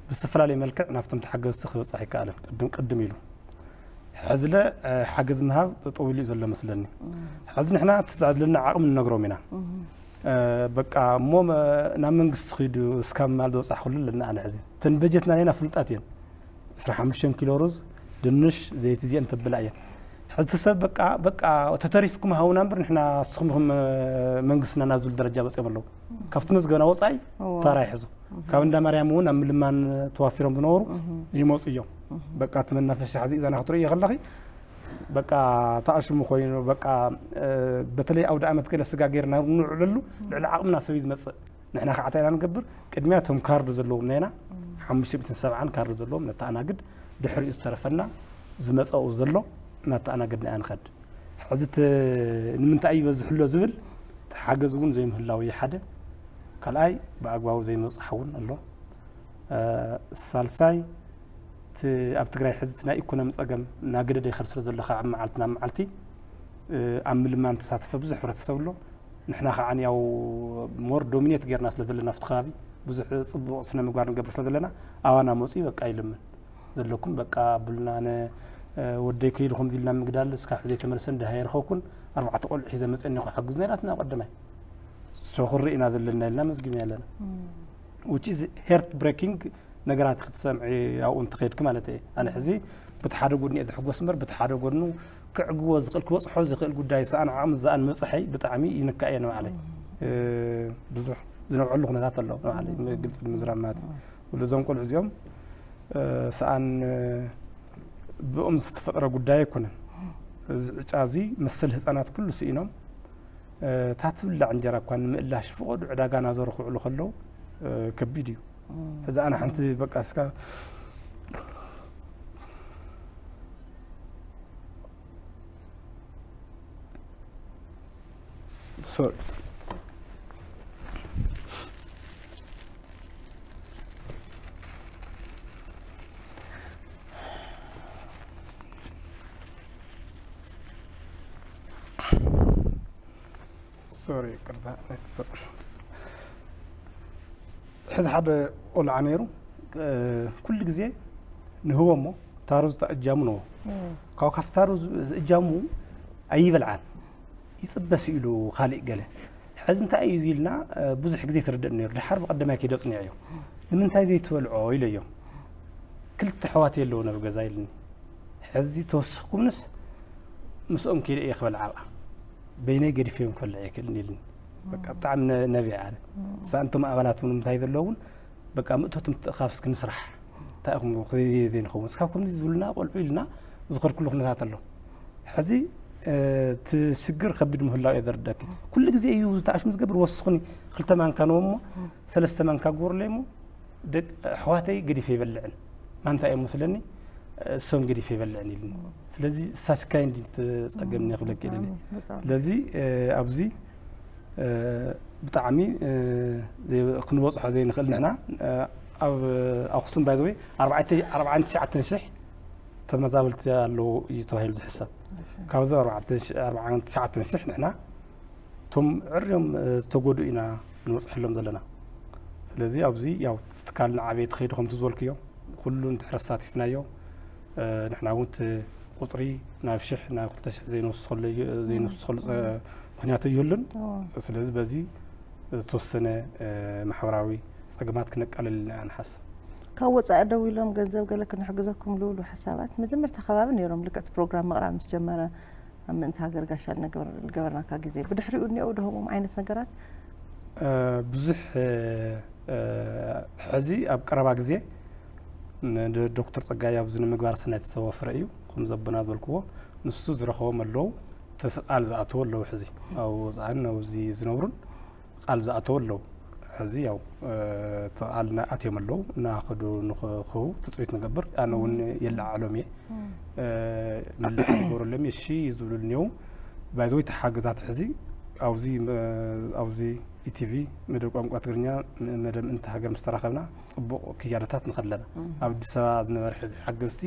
ብዝተፈላለየ መልክዕ ናብቶም ተሓገዝቲ ክበጽሕ ኣይከኣለን። ቅድም፣ ቅድም ኢሉ። ሕዚለ፣ እ፣ ሓገዝ ምሃብ ጠጠው ኢሉ እዩ ዘሎ መስለኒ። ሕዚ ንሕና እቲ ዘድለና ዓቕሚ ንነግሮም ኢና። እ፣ በቃ እሞ መ-፣ ናብ መንግስቲ ኺዱ እስካብ ምባል ዝበጻሕኩሉ ኣለና ኣነ ሕዚ። እተን በጀትና ናይና ፍሉጣት እየን። ዕስራን ሓሙሽተን ኪሎ ሩዝ፣ ድንሽ፣ ዘይቲ እዚአን ተብላ እየን። ሕዚ ሰብ በቃ፣ በቃ ተተሪፍኩም ሃቡና እምበር ንሕና ንስኹም ኢኹም፣ እ፣ መንግስትና ናብ ዝብል ደረጃ በጺኦም ኣለዉ። ካብቲ መዝገብና ወጻኢ እዎ። ተራ ይሕዙ። ካብ እንዳ ማርያም እውን ኣብ ምልማን ተዋፊሮም ዝነበሩ ይመጹ እዮም። በቃ እቲ መናፈሻ ሕዚ እዛና ክትርእዮ ከለኺ በቃ ተኣሽሙ ኮይኑ በቃ በተለይ ኣውደ ኣመት ገለ ስጋ ጌርና ንውዕለሉ ልዕሊ ዓቕምና ሰብ እዩ ዝመፅእ። ንሕና ከዓ እንታይ ኢና ንገብር? ቅድሚያ እቶም ካርድ ዘለዎም ናይና ሓሙሽተ ሚእትን ሰብዓን ካርድ ዘለዎም ነተኣናግድ፣ ድሕሪኡ ዝተረፈና ዝመፀኡ ዘሎ እናተኣናገድና ኢና ንኸድ። ሕዚ እቲ ንምንታይ እዩ ይበዝሕ ኣሎ ዝብል እቲ ሓገዝ እውን ዘይምህላው እዩ ሓደ። ካልኣይ ብኣግባቡ ዘይምብፃሕ እውን ኣሎ። ሳልሳይ እቲ ኣብ ትግራይ ሕዚ እቲ ናይ ኢኮኖሚ ፀገም እናገደደ ይኸድ ስለ ዘሎ ካብ መዓልቲ ናብ መዓልቲ ኣብ ምልማን ተሳተፈ ብዙሕ ሕብረተሰብ ኣሎ። ንሕና ከዓ ያው ሞር ዶሚኔት ጌርና ስለ ዘለና ኣብቲ ከባቢ ብዙሕ ፅቡቕ ስነ ምግባር ንገብር ስለ ዘለና ኣባና መፅኡ በቃ ይልምን ዘለኩም በቃ ብሉና። ኣነ ወደይ ከይዱ ከምዚ ኢልና ምግዳል እስካ ሕዚ ዘይተመለሰ እንድሃ የርኸብኩን ኣርባዕተ ቆልዑ ሒዘ መፅእኒ ክሓግዙ ነይራትና ቀደማይ ሶኽሪ ኢና ዘለና ኢልና መዝጊብና ኣለና። Which is heart breaking ነገራት ክትሰምዒ ኣብኡ እንትኸድኪ ማለት እየ። ኣነ ሕዚ ብቲ ሓደ ጎድኒ እየ ዝሕጎስ እምበር ብቲ ሓደ ጎድኑ ክዕግዎ ዝኽእል ክበፅሖ ዝኽእል ጉዳይ ሰኣን ዓቕሚ ዝኣን መብፅሐይ ብጣዕሚ ይንካእ እየ ንባዕለይ። ብዙሕ ዝነብዐሉ ኩነታት ኣሎ ንባዕለይ ግልፂ ንምዝራብ ማለት እዩ። ኩሉ እዞም ቆልዑ እዚኦም ሰኣን ብኦም ዝተፈጥረ ጉዳይ ኣይኮነን። እዚ ዕጫ እዚ መሰል ህፃናት ኩሉ ስኢኖም እታ ትብላዕ እንጀራ እኳ ንምእላሽ ፍቐዱ ዕዳጋ ናዞሩ ክውዕሉ ከለዉ ከቢድ እዩ። ሕዚ ኣነ ሓንቲ በቃ እስካ ሶሪ ሶሪ ቅርታ። ሕዚ ሓደ ቆልዓ ነይሩ ኩሉ ግዜ ንህቦ እሞ ታሩዝ እጃሙ ንህቦ ካብ ካብቲ ታሩዝ እጃሙ ኣይበልዓን ይፅበስ ኢሉ ካልእ ገለ ሕዚ እንታይ እዩ ኢልና ብዙሕ ግዜ ትርድእ ነይሩ ድሓር ብቀደማይ ከይደ ፅኒዐዮ ንምንታይ ዘይትበልዖ ኢለዮ ክልተ ኣሕዋት ኣለዎ ነብ ገዛ ኢልኒ ሕዚ ተወሰኽኩምንስ ምስኦም ከይደ እየ ክበልዓ በይነይ ገዲፈዮም ክበልዕ ኣይክእልን ኢልኒ በቃ ብጣዕሚ ነቢዕ ኣነ ሳንቶም ኣባላት እውን ምንታይ ዘለውን በቃ ምእቶት ምትእኻብ እስኪ ንስራሕ እንታይ ኢኹም ዘይንኸውን እስካብ ከምዚ ዝብሉና ቆልዑ ኢልና ዝኸድኩሉ ኩነታት ኣሎ ሕዚ እቲ ሽግር ከቢድ ምህላው እየ ዘርደኪ ኩሉ ግዜ እዩ ዝተኣሽሙ ዝገብር ወስኹኒ ክልተ ማንካ ነዎ እሞ ሰለስተ ማንካ ግበሩለይ እሞ ኣሕዋተይ ገዲፈ ይበልዕን ማንታ እዮም መስለኒ እሶም ገዲፈ ይበልዕን ኢልኒ ስለዚ እሳሽካይ እንዲ ትፀገምኒ ክብለኪ ኢለኒ ስለዚ ኣብዚ ብጣዕሚ ክንበፅሖ ዘይንኽእል ንሕና ኣብ ኣክሱም ባይዘወይ ኣርባዓን ትሽዓተን ሽሕ ተመዛበልቲ ኣለዉ እዩ ተባሂሉ ዝሕሰብ ካብዚ ኣርባዓን ትሽዓተን ሽሕ ንሕና እቶም ዕርዮም ዝተጎዱ ኢና ንበፅሐሎም ዘለና ስለዚ ኣብዚ ያው ትካልና ዓበየ ትኸይዱ ከምቲ ዝበልክዮ ኩሉ እንድሕር ኣሳቲፍናዮ ንሕና እውን እቲ ቁፅሪ ናብ ሽሕ ናብ ክልተ ሽሕ ዘይንወስኸሉ ዘይንወስኸሉ ምክንያት ይህሉን ስለዚ በዚ ዝተወሰነ ማሕበራዊ ፀገማት ክነቃልል ኢና ንሓስብ ካብ ወፃኢ ደው ኢሎም ገንዘብ ገለ ክንሕግዘኩም ዝብሉ ሓሳባት መጀመርታ ከባቢ ነይሮም ልክዕቲ ፕሮግራም ምቕራብ ምስ ጀመረ ኣብ ምእንቲ ሃገር ጋሻ ዝገበርናካ ግዜ ብድሕሪኡ እኒኦ ድሆሞም ዓይነት ነገራት ብዙሕ ሕዚ ኣብ ቀረባ ግዜ ዶክተር ፀጋይ ኣብዚ ንምግባር ሰናይ ተሰወፍረ እዩ ከም ዘቦና ዝበልክዎ ንሱ ዝረኸቦም ኣለዉ ተፈቃል ዝኣተዎ ኣለዉ ሕዚ ኣብ ወፃእን ኣብዚ ዝነብሩን ቃል ዝኣተው ኣለዉ። ሕዚ ያው እቲ ቃል ኣትዮም ኣለዉ እናኸዱ ንኽህቡ ትፅቢት ንገብር። ኣነ እውን የለዓዕሎም እየ ምልዓል ይገብረሎም እየ እሺ ዝብሉ እኒው ባይዘወይ ተሓገዛት ሕዚ ኣብዚ ኣብዚ ኢቲቪ መደብ ቋንቋ ትግርኛ መደብ ምእንቲ ሃገር ምስ ተራኸብና ፅቡቕ ክያዶታት ንኸለና ኣብ ኣዲስ ኣበባ ዝነበረ ሕዚ ሓገዝቲ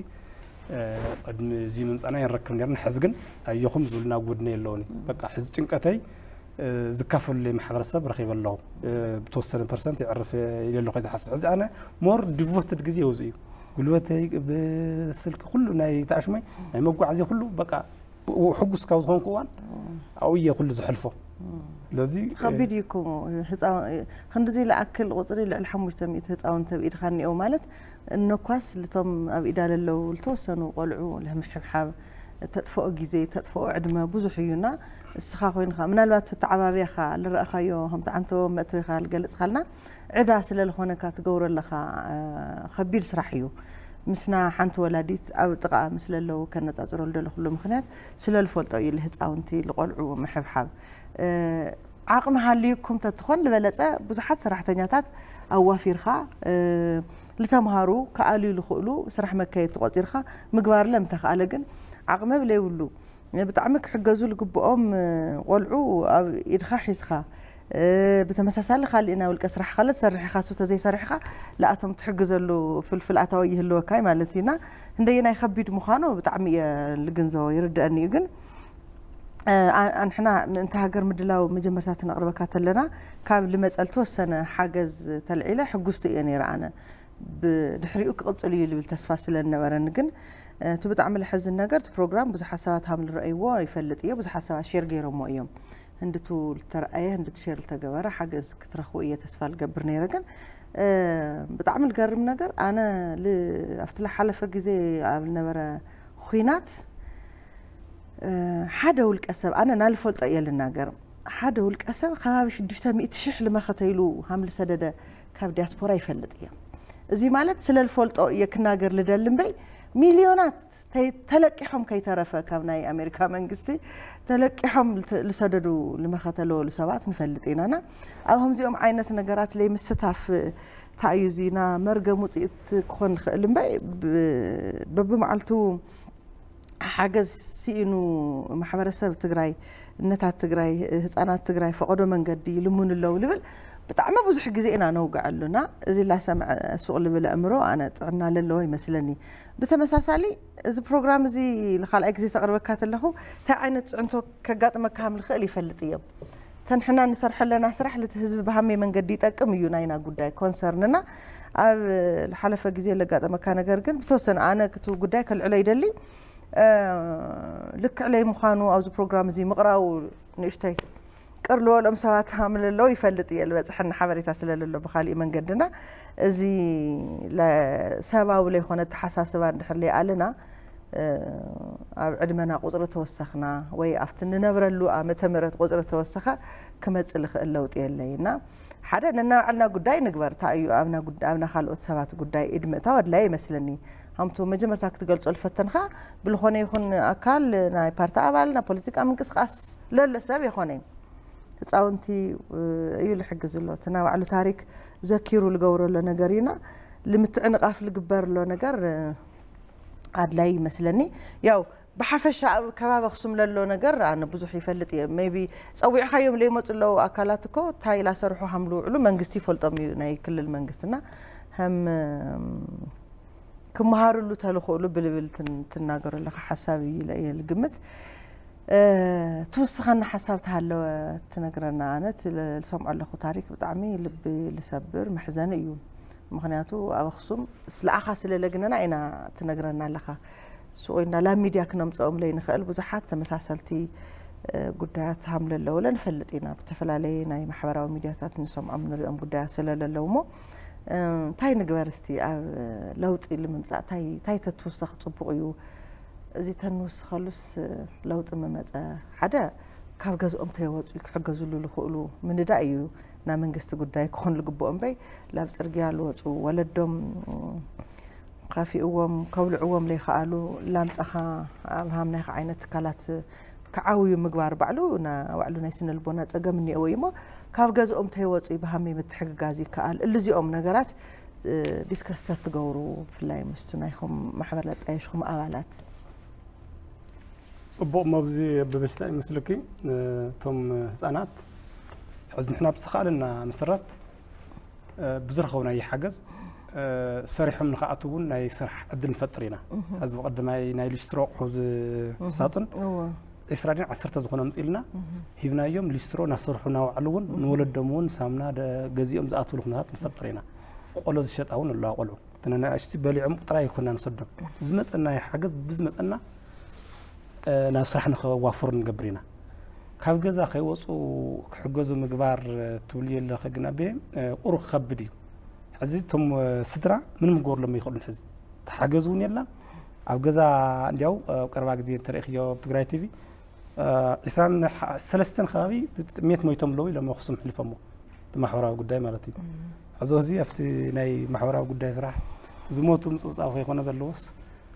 ቅድሚ እዚ ምምፃና ይንረክብ ነርና ሕዚ ግን ኣየኹም ዝብልና ጎድነ የለውን በቃ ሕዚ ጭንቀተይ ዝካፈሉለይ ማሕበረሰብ ረኺበ ኣለኹ ብተወሰነ ፐርሰንት የዕርፍ ኢለ ኣለኹ ዝሓስብ ሕዚ ኣነ ሞር ዲቮትድ ግዜ ውዚ እዩ ጉልበተይ ብስልኪ ኩሉ ናይ ተኣሽሞይ ናይ መጓዓዝያ ኩሉ በቃ ሕጉስ ካብ ዝኾንኩ እዋን ኣብኡ እየ ኩሉ ዝሕልፎ ስለዚ ከቢድ እዩ እኮ ክንድዚ ለኣክል ቁፅሪ ልዕሊ ሓሙሽተ ሚእቲ ህፃውንቲ ኣብ ኢድካ እኒኦ ማለት እነኳስ ልቶም ኣብ ኢዳ ለለው ልተወሰኑ ቆልዑ ልምሕብሓብ ተጥፍኦ ግዜ ተጥፍኦ ዕድመ ብዙሕ እዩና እስኻ ኮይንካ ምናልባት ተተዓባብያኻ ልረእኻዮ ከምቲ ዓንተቦ መእተዊኻ ልገልፅካልና ዕዳ ስለ ልኾነካ ትገብሮ ኣለኻ ከቢድ ስራሕ እዩ ምስና ሓንቲ ወላዲት ኣብ ጥቓ ምስ ለለዉ ከነጻጽሮ ልደለኹሉ ምኽንያት፣ ስለ ልፈልጦ እዩ፣ ልህፃውንቲ ልቆልዑ ምሕብሓብ። ዓቕሚ ሃልዩኩም ተትኾን ዝበለጸ፣ ብዙሓት ሰራሕተኛታት ኣዋፊርካ፣ ልተምሃሩ ክኣልዩ ልኽእሉ ስራሕ መካየድቲ ቆጺርካ ምግባር ለምተኽኣለ ግን፣ ዓቕሚ ብለይብሉ ብጣዕሚ ክሕገዙ ልግብኦም ቆልዑ ኣብ ኢድኻ ሒዝካ፣ ብተመሳሳሊ ካልእ ናይ ውልቀ ስራሕ ካለ ትሰርሕ ኢኻ፣ እሱ ተዘይሰሪሕካ ልኣቶም ትሕግዘሉ ፍልፍል ኣታዊ ይህልወካ እዩ ማለት እዩና። እንደየናይ ከቢድ ምዃኑ ብጣዕሚ እየ ልግንዘቦ፣ ይርድአኒ እዩ። ግን ኣንሕና ምእንቲ ሃገር ምድላው መጀመርታ ትነቕርበካ ተለና፣ ካብ ልመጸል ተወሰነ ሓገዝ ተልዒለ ሕጉስቲ እየ ነይረ ኣነ። ብድሕሪኡ ክቕጽል እዩ ልብል ተስፋ ስለ ዝነበረኒ። ግን እቲ ብጣዕሚ ልሕዝን ነገር፣ እቲ ፕሮግራም ብዙሓት ሰባት ሃም ልረእይዎ ይፈልጥ እየ፣ ብዙሓት ሰባት ሼር ገይሮሞ እዮም። ህንድቱ ልተረኣየ፣ ህንድቱ ሼር ልተገበረ ሓገዝ ክትረኽቡ እየ ተስፋ ልገብር ነይረ። ግን ብጣዕሚ ልገርም ነገር፣ ኣነ ኣብቲ ልሓለፈ ግዜ ኣብ ልነበረ ኹናት ሓደ ውልቀ ሰብ፣ ኣነ ናልፈልጦ እየ ልናገር፣ ሓደ ውልቀ ሰብ ከባቢ ሽዱሽተ ሚእቲ ሽሕ ልመኸተ ኢሉ ሃም ልሰደደ ካብ ዲያስፖራ ይፈልጥ እየ። እዚ ማለት ስለ ልፈልጦ እየ ክናገር ልደሊ እምበይ፣ ሚልዮናት ተይ- ተለቂሖም ከይተረፈ፣ ካብ ናይ ኣሜሪካ መንግስቲ ተለቂሖም ልተ- ልሰደዱ ልመኸተ ለበሉ ሰባት ንፈልጥ ኢናና። ኣብ ከምዚኦም ዓይነት ነገራት ለይ ምስታፍ እንታይ እዩ እዚና መርገም ውፅኢት ክኾን ልኽእል እምበይ፣ ብ- በብመዓልቱ ሓገዝ ስኢኑ ማሕበረሰብ ትግራይ፣ እነታት ትግራይ፣ ህፃናት ትግራይ ፈቐዶ መንገዲ ይልምኑ ኣለዉ ልብል ብጣዕሚ ብዙሕ ግዜ ኢና ነውግዐሉና። እዚ ላሰምዐ ሱቕ ልብል ኣእምሮ ኣነ ጥዕና ለለዎ ይመስለኒ። ብተመሳሳሊ እዚ ፕሮግራም እዚ ንኻልኣይ ግዜ ተቕርበካ ተለኹ፣ እንታይ ዓይነት ፅዕንቶ ከጋጥመካ ከም ልኽእል ይፈልጥ እዮም። ተንሕና ንሰርሐለና ስራሕ ልቲ ህዝቢ ብሃመይ መንገዲ ይጠቅም እዩ ናይና ጉዳይ ኮንሰርንና። ኣብ ልሓለፈ ግዜ ለጋጠመካ ነገር ግን ብተወሰነ ኣነ ክቱ ጉዳይ ከልዕሎ ይደሊ። ልክዕ ለይ ምዃኑ ኣብዚ ፕሮግራም እዚ ምቕራቡ ንእሽተይ ቅር ልበሎም ሰባት ሃምለ ኣለዉ ይፈልጥ እየ። ልበፅሐኒ ሓበሬታ ስለ ለሎ ብካሊእ መንገድና፣ እዚ ሰባዊ ለይኮነ ኣተሓሳስባ እንድሕር ለይኣለና፣ ኣብ ዕድመና ቁፅሪ ተወሰኽና ወይ ኣብቲ ንነብረሉ ዓመተ ምህረት ቁፅሪ ተወሰኸ ክመፅእ ልኽእል ለውጢ የለይ እና ሓደ ነናባዕልና ጉዳይ ንግበር። እንታይ እዩ ኣብና ካልኦት ሰባት ጉዳይ ኢድ ምእታው ኣድላይ ይመስለኒ። ሃምቱ መጀመርታ ክትገልጾ ልፈተንካ ብልኾነ ይኹን ኣካል ናይ ፓርቲ ኣባል ናይ ፖለቲካ ምንቅስቃስ ለለ ሰብ የኾነ ህፃውንቲ እዩ ልሕግዝ ኣሎ እቲ ናይ ባዕሉ ታሪክ ዘኪሩ ልገብሮ ኣሎ ነገር እዩና ልምትዕንቃፍ ልግበር ኣሎ ነገር ኣድላይ ይመስለኒ። ያው ብሓፈሻ ኣብ ከባቢ ኣክሱም ለሎ ነገር ኣነ ብዙሕ ይፈልጥ እየ። ሜቢ ጸዊዕካዮም ለይመፁ ኣለዉ ኣካላት እኮ እንታይ ላሰርሑ ሃም ልውዕሉ መንግስቲ ይፈልጦም እዩ ናይ ክልል መንግስትና ሃም ክመሃርሉ ተልኽእሉ ብልብል ትናገሩ ኣለኻ ሓሳብ እዩ ኢለ እየ ልግምት። ትውስኸና ሓሳብ ተሃለወ ትነግረና። ኣነ ልሰምዖ ኣለኹ ታሪክ ብጣዕሚ ልቢ ልሰብር መሕዘኒ እዩ። ምክንያቱ ኣብ ኣክሱም ስለኣኻ ስለለግነና ኢና ትነግረና ኣለኻ። ስቆይና ላብ ሚድያ ክነምፀኦም ለይንኽእል ብዙሓት ተመሳሰልቲ ጉዳያት ሃምለ ኣለውለ ንፈልጥ ኢና። ብተፈላለየ ናይ ማሕበራዊ ሚድያታት ንሰምዖም ንሪኦም ጉዳያት ስለለለው እሞ እንታይ ንግበር እስቲ ኣብ ለውጢ ንምምፃእ እንታይ ተትውሰኽ ፅቡቕ እዩ? እዚ ተንውስኸሉስ ለውጢ ምመፀ ሓደ ካብ ገዝኦም ተይወፁ ክሕገዝሉ ዝኽእሉ ምንዳእ እዩ። ናይ መንግስቲ ጉዳይ ክኾን ዝግብኦ እምበይ ላብ ፅርግያ ዝወፁ ወለዶም ካፊእዎም ከብልዕዎም ለይከኣሉ ላምፃኻ ኣብ ሃምናይካ ዓይነት ትካላት ክዓውዩ ምግባር ባዕሉ ባዕሉ ናይ ስነ ልቦና ፀገም እኒአዎ እዩ እሞ ካብ ገዝኦም ተይወፁ ብሃመይ ምትሕግጋዝ ይከኣል። እልዚኦም ነገራት ዲስከስ ተትገብሩ ብፍላይ ምስቲ ናይኹም ማሕበር ለጣየሽኹም ኣባላት። ፅቡቕ ሞብዚ ብብስታ ይመስልኪ እቶም ህፃናት ሕዚ ንሕና ብዝተኻእለና መሰረት ብዝረኸብናዮ ሓገዝ ሰሪሖም ንክኣትው እውን ናይ ስራሕ ዕድል ንፈጥር ኢና። ሕዚ ብቐዳማይ ናይ ሊስትሮ ኣቑሑ ዝሳፅን ዒስራ ድን ዓሰርተ ዝኾነ ኣምፅእልና ሂብናዮም ሊስትሮ እናሰርሑ እናወዓሉ እውን ንወለዶም እውን ሳሙና ገዚኦም ዝኣትውሉ ኩነታት ንፈጥር ኢና። ቆሎ ዝሸጣ እውን ኣለዋ ቆልዑ ተነናእሽቲ በሊዖም ጥራይ ይኮና ንሰዶም ዝመፀና ሓገዝ ብዝመፀና ናብ ስራሕ ንኸዋፍሩ ንገብር ኢና። ካብ ገዛ ከይወፁ ክሕገዙ ምግባር ትብልዮ ኣለኸ ግን ኣቤ ቁሩብ ክኸብድ እዩ። ሕዚ እቶም ስድራ ምንም ክገብርሎም ይኽእሉን። ሕዚ ተሓገዝ እውን የላን ኣብ ገዛ። እንዲያው ኣብ ቀረባ ግዜ እንተረኢኽዮ ኣብ ትግራይ ቲቪ ዒስራን ሰለስተን ከባቢ ጥሜት ሞይቶም ኣለዉ ኢሎም ኣኽሱም ሕልፎሞ እቲ ማሕበራዊ ጉዳይ ማለት እዩ። ሕዚ እዚ ኣብቲ ናይ ማሕበራዊ ጉዳይ ስራሕ ዝሞቱ ምጽብጻብ ከይኮነ ዘለዎስ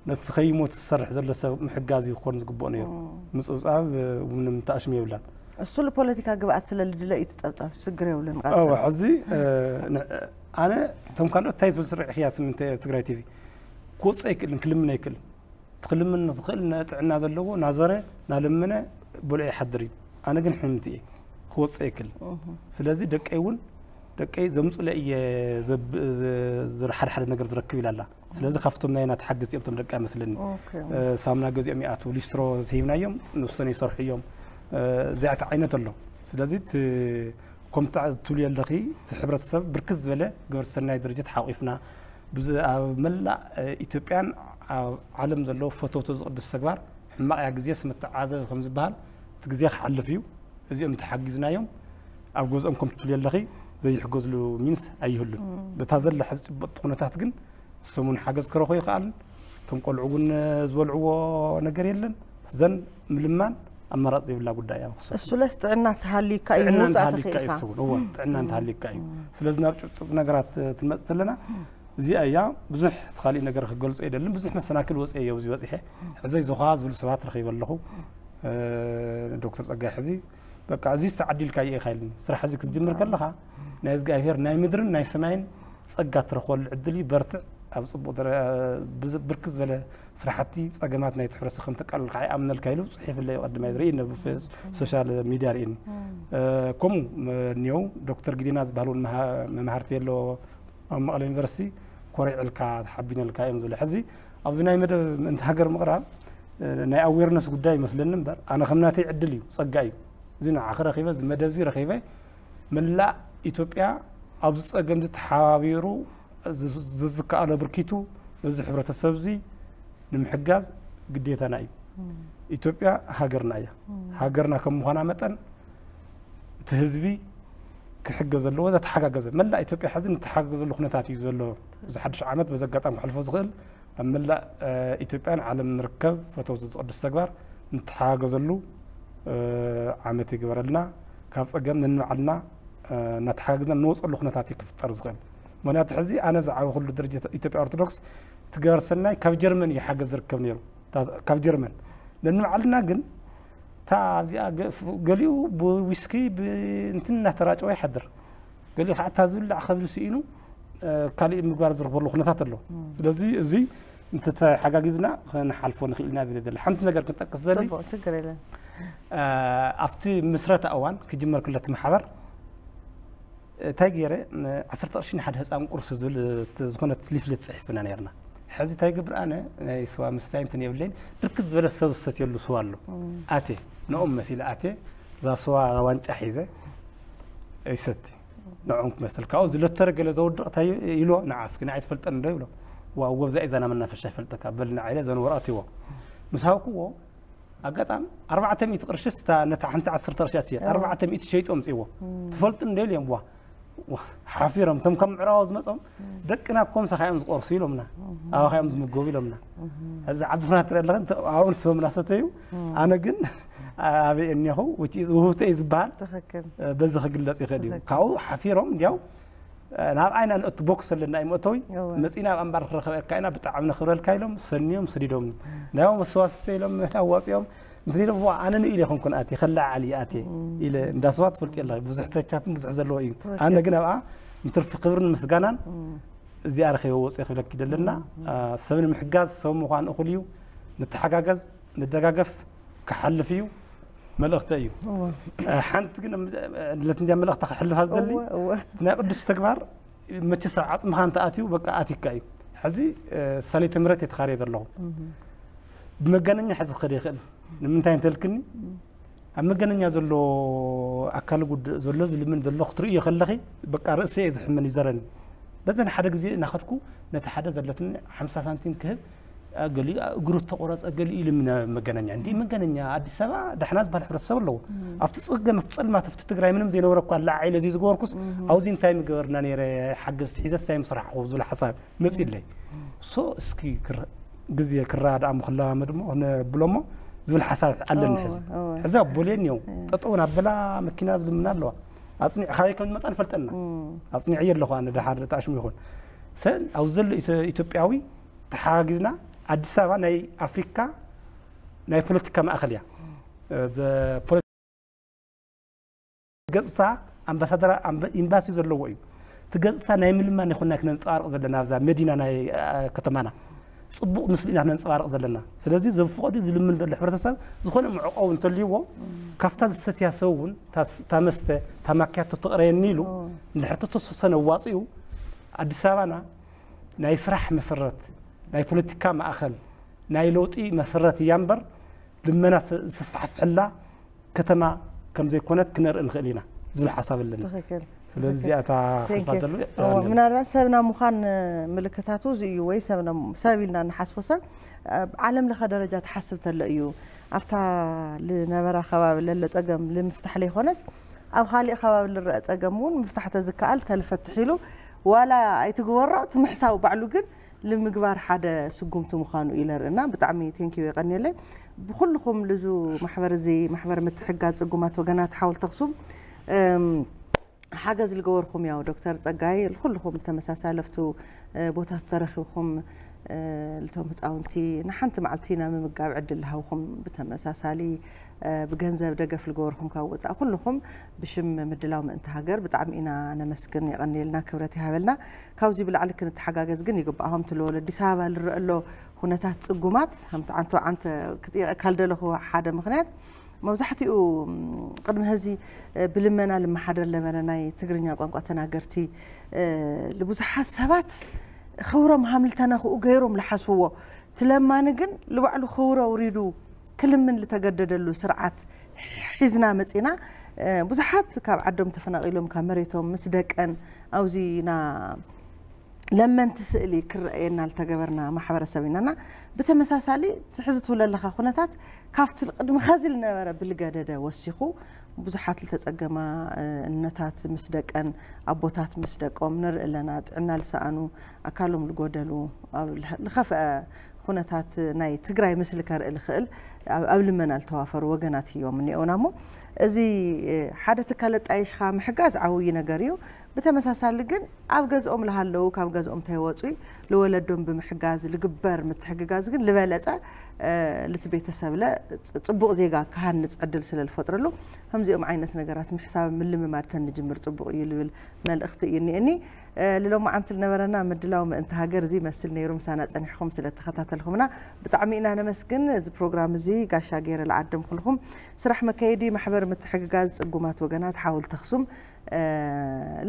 ነቲ ከይሞት ዝሰርሕ ዘሎ ሰብ ምሕጋዝ እዩ ክኾን ዝግብኦ ነይሩ። ምጽብጻብ ምንም ተኣሽሙ የብላን። እሱ ለፖለቲካ ግብኣት ስለ ልድለ እዩ ትጸብጻብ ሽግር የብልን። ሕዚ ኣነ እቶም ካልኦት እንታይ ዝብል ስርዒ ክያ ስምንተ ትግራይ ቲቪ ክወፅእ ኣይክእልን ክልምን ኣይክእልን። ትክልምን ዝኽእል ጥዕና ዘለዎ ናዞረ ናለመነ በልዑ ይሓድር እዩ። ኣነ ግን ሕምምቲ እየ ክወፅእ ኣይክእል። ስለዚ ደቀይ እውን ደቀይ ዘምፁለ እየ ዝሓደሓደ ነገር ዝረክብ ኢላላ። ስለዚ ካብቶም ናይ ናተሓግዝ እዮም እቶም ደቂ ኣይመስለኒ። ሳምና ገዚኦም ይኣትዉ ሊስትሮ ተሂብናዮም ንሶም ይሰርሑ እዮም። እዚኣቲ ዓይነት ኣሎ። ስለዚ ከምቲ ትብልዮ ኣለኺ እቲ ሕብረተሰብ ብርክት ዝበለ ግብረ ሰናይ ድርጅት ሓቂፍና ኣብ መላእ ኢትዮጵያን ኣብ ዓለም ዘለዉ ፈተውቲ ዝቅዱስ ተግባር ሕማቅ እያ ግዜስ ምትዓዘብ ከም ዝበሃል እቲ ግዜ ክሓልፍ እዩ። እዚኦም ተሓጊዝናዮም ኣብ ገዝኦም ከም ትብልዮ ኣለኺ ዘይሕገዝሉ ሚንስ ኣይህሉን። በታ ዘላ ሕዚ ጭበጥቲ ኩነታት ግን ሰሙን ሓገዝ ክረኽቦ ይኽኣልን እቶም ቆልዑ እውን ዝበልዕዎ ነገር የለን። ዘን ምልማን ኣማራፂ ዘይብላ ጉዳይ እያ። ክሰብ እሱለስ ጥዕና ተሃልዩካ እዩ ጥዕና ምውፃእ እንተሃልዩካ እዩ ተኽኢልካ። እሱ እውን እወ ጥዕና እንተሃልዩካ እዩ። ስለዚ ናብ ጭብጢ ነገራት ትመፅእ ዘለና እዚኣ እያ። ብዙሕ እቲ ካሊእ ነገር ክገልፆ ኣይደልን። ብዙሕ መሰናክል ወፂአ እየ ኣብዚ በፂሐ። ሕዘይ ዝኾ ዝብሉ ሰባት ረኺበ ኣለኹ። ዶክተር ፀጋይ ሕዚ በቃ እዚ ዝተዓዲልካ እየ ኢኻ ኢልኒ። ስራሕ እዚ ክትጅምር ከለኻ ናይ እግዚኣብሄር ናይ ምድርን ናይ ሰማይን ጸጋ ትረኽበሉ ዕድል እዩ። በርትዕ። ኣብ ጽቡቕ ደረ- ብዝ- ብርክት ዝበለ ስራሕቲ ጸገማት ናይቲ ሕብረተሰብ ከም ተቃልልካ ይኣምነልካ ኢሉ ጽሒፍለይ ቀድማይ ዝርኢ ነብ ሶሻል ሚድያ ርኢኒ። ከምኡ እኒው ዶክተር ጊዲና ዝበሃል እውን መሃ- መምሃርቲ ኣሎ ኣብ መቐለ ዩኒቨርሲቲ ኮሪዕልካ ተሓቢነልካ እዮም ዝብሉ። ሕዚ ኣብዚ ናይ መደብ ምእንቲ ሃገር ምቕራብ ናይ ኣዌርነስ ጉዳይ ይመስለኒ እምበር ኣነ ከም ናተይ ዕድል እዩ ጸጋ እዩ። እዚ ንዓኺ ረኺበ እዚ መደብ እዚ ረኺበ መላእ ኢትዮጵያ ኣብዚ ጸገም እዚ ተሓባቢሩ ዝዝከኣሎ ኣበርኪቱ ነዚ ሕብረተሰብ እዚ ንምሕጋዝ ግዴታና እዩ። ኢትዮጵያ ሃገርና እያ። ሃገርና ከም ምዃና መጠን እቲ ህዝቢ ክሕገዝ ዘለዎ ተተሓጋገዘ መላእ ኢትዮጵያ ሕዚ ንተሓጋገዘሉ ኩነታት እዩ ዘሎ። እዚ ሓድሽ ዓመት በዚ ኣጋጣሚ ክሕልፎ ዝኽእል ኣብ መላእ ኢትዮጵያን ዓለም ንርከብ ፈተውቲ ዝቕዱስ ተግባር ንተሓጋገዘሉ ዓመት ይግበረልና። ካብ ጸገም ነንባዕልና እናተሓጋገዝና እንወፀሉ ኩነታት እዩ ክፍጠር ዝኽእል። ምክንያቱ ሕዚ ኣነ ዝዓበኹሉ ድርጅት ኢትዮጵያ ኦርቶዶክስ እቲ ገበር ሰናይ ካብ ጀርመን እዩ ሓገዝ ዝርከብ ነይሩ ካብ ጀርመን። ነንባዕልና ግን እታ ኣብዚኣ ገሊኡ ብዊስኪ ብእንትን እናተራጨወ ይሓድር። ገሊኡ ከዓ እታ ዝብላዕ ከብዚ ስኢኑ ካሊእ ምግባር ዝረኽበሉ ኩነታት ኣሎ። ስለዚ እዚ እንተተሓጋጊዝና ክንሓልፎ ንኽእል ኢና ዝብል ዘለ ሓንቲ ነገር ክንጠቅስ ዘሊ ጽቡቕ ችግር የለን። ኣብቲ ምስረታ እዋን ክጅመር ክለቲ ማሕበር እንታይ ገይረ ዓሰርተ ቅርሺ ንሓደ ህፃን ቁርሲ ዝብል ዝኾነት ሊፍሌት ፅሒፍና ነርና። ሕዚ እንታይ ገብር ኣነ ናይ ስዋ ምስታይ እንትን የብለይን ብርክት ዝበለ ሰብ ዝሰትየሉ ስዋ ኣሎ። ኣቴ ንኦም መሲለ ኣቴ እዛ ስዋ ዋንጫ ሒዘ ይሰቲ ንዕኦም ክመስል ካብኡ ዝለተረ ገለ ዘወድቕ እንታይ ኢልዎ ንዓ እስኪ ንዓይ ትፈልጠኒ ዶ ይብሎ። ዋ እዎ ብዛ ኢዛና መናፈሻ ይፈልጠካ በል ንዓ ኢለ ዘን ወረቐት ይዎ ምስ ሃብክዎ ኣጋጣሚ ኣርባዕተ ሚእቲ ቅርሽስ እታ ነታ ሓንቲ ዓሰርተ ቅርሺ እያ ትሽየጥ ኣርባዕተ ሚእቲ ሸይጦም ምፅእዎ ትፈልጡ እንደ ኢልዮም ዋ ሓፊሮም እቶም ካብ ምዕራባዊ ዝመፆም ደቅና እኮ ምሳኻ እዮም ዝቆርሱ ኢሎምና ኣባኻ እዮም ዝምገቡ ኢሎምና። እዚ ዓቢ ፍርሃት ትርኢ ኣለኽን ኣብኡ ንስቦም እናሰተዩ ኣነ ግን ኣበይ እኒኹ ውህብቶ እዩ ዝበሃል። በዚ ክግለፅ ይኽእል እዩ። ካብኡ ሓፊሮም እንዲያው ናብ ዓይና ንእቱ ቦክስ ኣለና እዩ መእተዊ መፂና ኣብ ኣንባር ክረኸበካ ኢና ብጣዕሚ ነኽብረልካ ኢሎም ሰንዮም ስዲዶምኒ። ናይ መስዋስተ ኢሎም ኣዋፂኦም እንትን ኢሎም ኣነ ንኢለ ይኾንኩን ኣትየ ከለዓዓል እየ ኣትየ ኢለ እንዳ ስዋ ትፈልጥ የለ ብዙሕ ተቻትን ብዙሕ ዘለዎ እዩ። ኣነ ግን ኣብኣ ንትርፊ ክብርን ምስጋናን እዚኣ ረኺበ ወፂ ክብለኪ ደለና ሰብ ንምሕጋዝ ሰብ ምዃን እኹል እዩ። ንተሓጋገዝ ንደጋገፍ ክሓልፍ እዩ መልእኽተ እዩ። ሓንቲ ግን ለትንዲያ መልእኽቲ ክሕልፋ ዝደሊ ናይ ቅዱስ ተግባር መቸስ ኣብ ዓፅምኻ እንተ ኣትዩ በቃ ኣትዩካ እዩ። ሕዚ ሰለይቲ ምረት የተኻርየ ዘለኹ ብመጋነኛ ሕዚ ክኸደ ይኽእል ንምንታይ እንተልክኒ ኣብ መገነኛ ዘሎ ኣካል ጉድእ ዘሎ ዝልምን ዘሎ ክትርእዮ ከለኺ በቃ ርእሰ እየ ዝሕመን ይዘረኒ። በዘን ሓደ ግዜ እናኸድኩ ነቲ ሓደ ዘለትኒ ሓምሳ ሳንቲም ክህብ ገሊኡ እግሩ ተቆረፀ ገሊኡ ኢሉ መገነኛ እንዲ መገነኛ ኣዲስ ኣበባ ዳሕና ዝበሃል ሕብረተሰብ ኣለዎ። ኣብቲ ፅገም ኣብቲ ፀልማት ኣብቲ ትግራይ ምንም ዘይነበረ እኳ ላዓይለ እዚ ዝገበርኩስ ኣብዚ እንታይ ምገበርና ነይረ ሓገዝቲ ሒዘስ እንታይ ምስራሕ ዝብል ሓሳብ መፂለይ ሶ እስኪ ግዜ ክረዳዳኣሞ ክለማመድ እሞ ክነብሎ እሞ ዝብል ሓሳብ ኣለኒ ሕዚ። ሕዚ ኣቦልየ እኒኦ ጠጠው ናበላ መኪና ዝልምና ኣለዋ። ኣፅኒዕ ካበይ ከም ዝመፃ ንፈልጠና። ኣፅኒዐዮ ኣለኹ ኣነ ደሓር ተኣሽሙ ይኹን ሰ- ኣብዚ ዘሎ ኢትዮ- ኢትዮጵያዊ ተሓጋጊዝና ኣዲስ ኣበባ ናይ ኣፍሪካ ናይ ፖለቲካ ማእኸል እያ። እ፣ ዘ- ፖለ- ገፅታ ኣምባሳደር ኣምበ- ኤምባሲ ዘለዎ እዩ። እቲ ገፅታ ናይ ምልማን ይኹን ናይ ክነንፀባርቕ ዘለና ኣብዛ መዲና ናይ እ፣ ከተማና ፅቡቕ ምስሊ ኢና ክነንፀባርቕ ዘለና። ስለዚ ዘፍቀዱ ዝልምን ዘሎ ሕብረተሰብ ዝኾነ መዕቆብ እንተልይዎ ካብታ ዝሰትያ ሰብ እውን እታ ስ- እታ መስተ እታ ማኪያቶ ትቕረየኒ ኢሉ እንድሕር ተተወሰነ ዋፅኡ ኣዲስ ኣበባና ናይ ስራሕ መሰረት ናይ ፖለቲካ ማእኸል ናይ ለውጢ መሰረት እያ እምበር ልመና ስ- ዝተስፋሕፍሐላ ከተማ ከም ዘይኮነት ክነርኢ ንኽእል ኢና ዝብል ሓሳብ ኣለኒ። ትኽክል። ስለዚ እዚኣ እታ Thank ክፋል you። ዘለዎ እዎ፣ ምናልባት ሰብና ምዃን ምልክታቱ እዚ እዩ ወይ ሰብና ሰብ ኢልና ንሓስቦ ሰብ ኣብ ዓለም ለኸ ደረጃ ትሓስብ ተሎ እዩ ኣብታ ልነበራ ከባቢ ለሎ ፀገም ልምፍታሕ ለይኮነስ ኣብ ካሊእ ከባቢ ልረአ ፀገም እውን ምፍታሕ ተዝከኣል ተልፈትሕ ኢሉ ዋላ ኣይትግበሮ እቲ ምሕሳው ባዕሉ ግን ልምግባር ሓደ ስጉምቲ ምዃኑ እዩ ለርእና። ብጣዕሚ ቴንኪዩ የቐንየለይ። ብኩልኹም ልዙ ማሕበር እዚ ማሕበር ምትሕጋዝ ፅጉማት ወገናት ሓወልቲ ኣኽሱም እም፣ ሓገዝ ልገበርኩም ያው ዶክተር ፀጋይ ልኩልኹም ተመሳሳለፍቱ እ፣ ቦታት ተረኺብኩም እ፣ ልቶም ህፃውንቲ ንሓንቲ መዓልቲ ናይ ምምጋብ ዕድል ልሃውኩም ብተመሳሳሊ እ፣ ብገንዘብ ደገፍ ልገበርኩም ካብ ወፃእ ኩልኹም ብሽም ምድላው ምእንቲ ሃገር ብጣዕሚ ኢና ነመስግን የቐንየልና ክብረት ይሃበልና። ካብዚ ብላዕሊ ክንተሓጋገዝ ግን ይግባእ ከምቲ ልበሎ ኣዲስ ኣበባ ልረአ ኣሎ ኩነታት ፅጉማት ከምቲ ዓንተ ዓንተ ክጥየቀካ ልደለኹ ሓደ ምኽንያት መብዛሕትኡ ም፣ ቅድሚ ሕዚ እ፣ ብልመና ልመሓደር ለበረ ናይ ትግርኛ ቋንቋ ተናገርቲ እ፣ ልብዙሓት ሰባት ኽብሮም ሃምልተና ክኡ ገይሮም ልሓስብዎ ትለማኒ ግን ልባዕሉ ኽብሮ ውሪዱ ክልምን ልተገደደሉ ስርዓት ሒዝና መፂና እ፣ ብዙሓት ካብ ዓዶም ተፈናቒሎም ካብ መሬቶም ምስ ደቀን ኣብዚ ና ለመንቲ ስእሊ ክረኣየና ልተገበርና ማሕበረሰብ ኢናና ብተመሳሳሊ ትሕዚ ትብለለኻ ኩነታት ካብቲ ቅድሚ ኸዚ ልነበረ ብልገደደ ወሲኹ ብዙሓት ልተፀገማ እ፣ እነታት ምስ ደቀን ኣቦታት ምስ ደቆም ንርኢ ኣለና ጥዕና ልሰኣኑ ኣካሎም ልጎደሉ ኣብ ልኸ- ልኸፍአ ኩነታት ናይ ትግራይ ምስሊ ከርኢ ልኽእል ኣብ- ኣብ ልመና ልተዋፈሩ ወገናት እዮም እኒኦና እሞ እዚ እ፣ ሓደ ትካል ኣጣይሽኻ ምሕጋዝ ዓብዪ ነገር እዩ ብተመሳሳሊ ግን ኣብ ገዝኦም ልሃለዉ ካብ ገዝኦም ተይወፁ ልወለዶም ብምሕጋዝ ልግበር ምትሕግጋዝ ግን ልበለፀ እ፣ ልቲ ቤተሰብለ ፅ- ፅቡቕ ዜጋ ክሃንፅ ዕድል ስለ ልፈጥረሉ ከምዚኦም ዓይነት ነገራት ምሕሳብ ምልምማድ ተንጅምር ፅቡቕ እዩ ልብል መልእኽቲ እዩ እኒአኒ እ፣ ልሎማዓንቲ ልነበረና ምድላው ምእንቲ ሃገር እዚ መስል ነይሩ ምሳና ፀኒሕኹም ስለ ተኸታተልኹምና ብጣዕሚ ኢና ነመስግን እዚ ፕሮግራም እዚ ጋሻ ገይረ ልዓደምኩልኹም ስራሕ መካየዲ ማሕበር ምትሕግጋዝ ፅጉማት ወገናት ሓወልቲ ኣኽሱም እ፣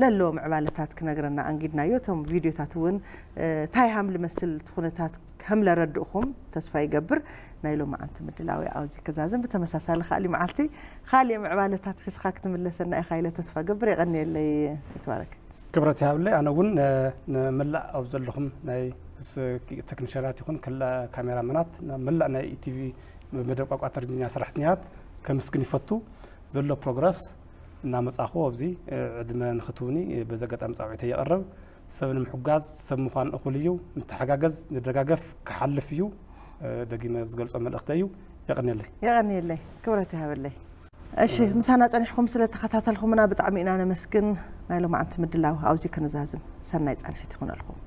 ለሎ ምዕባለታት ክነግረና ኣንጊድናዮ እቶም ቪድዮታት እውን እ፣ እንታይ ሃም ልመስል እቲ ኩነታት ከም ለረድእኹም ተስፋ ይገብር ናይ ሎማዓንቲ ምድላዊ ኣብዚ ክዛዝም ብተመሳሳሊ ካሊ መዓልቲ ካሊእ ምዕባለታት ሒዝካ ክትምለሰና ኢኻ ኢለ ተስፋ ገብር የቐንየለይ ይትባረክ ክብረት ይሃብለይ ኣነ እውን እ፣ ንመላእ ኣብ ዘለኹም ናይ ስ- ቴክኒሽናት ይኹን ክላ ካሜራማናት ናብ መላእ ናይ ኢቲቪ መደብ ቋንቋ ትግርኛ ሰራሕተኛታት ከምስግን ይፈቱ ዘሎ ፕሮግረስ እናመጻኹ ኣብዚ እ፣ ዕድመ ንኽትውኒ እ፣ በዚ ኣጋጣሚ ጻውዒተይ የቕርብ ሰብ ንምሕጋዝ ሰብ ምዃን እኹል እዩ ንተሓጋገዝ ንደጋገፍ ክሓልፍ እዩ እ፣ ደጊመ ዝገልጾ መልእኽቲ እዩ የቕንየለይ የቐንየለይ ክብረት ይሃበለይ እሺ ምሳና ጸኒሕኩም ስለ ተኸታተልኩምና ብጣዕሚ ኢና ነመስግን ናይ ሎማዓንቲ ምድላው ኣብዚ ክንዛዝም ሰናይ ጻንሒት ይኹነልኩም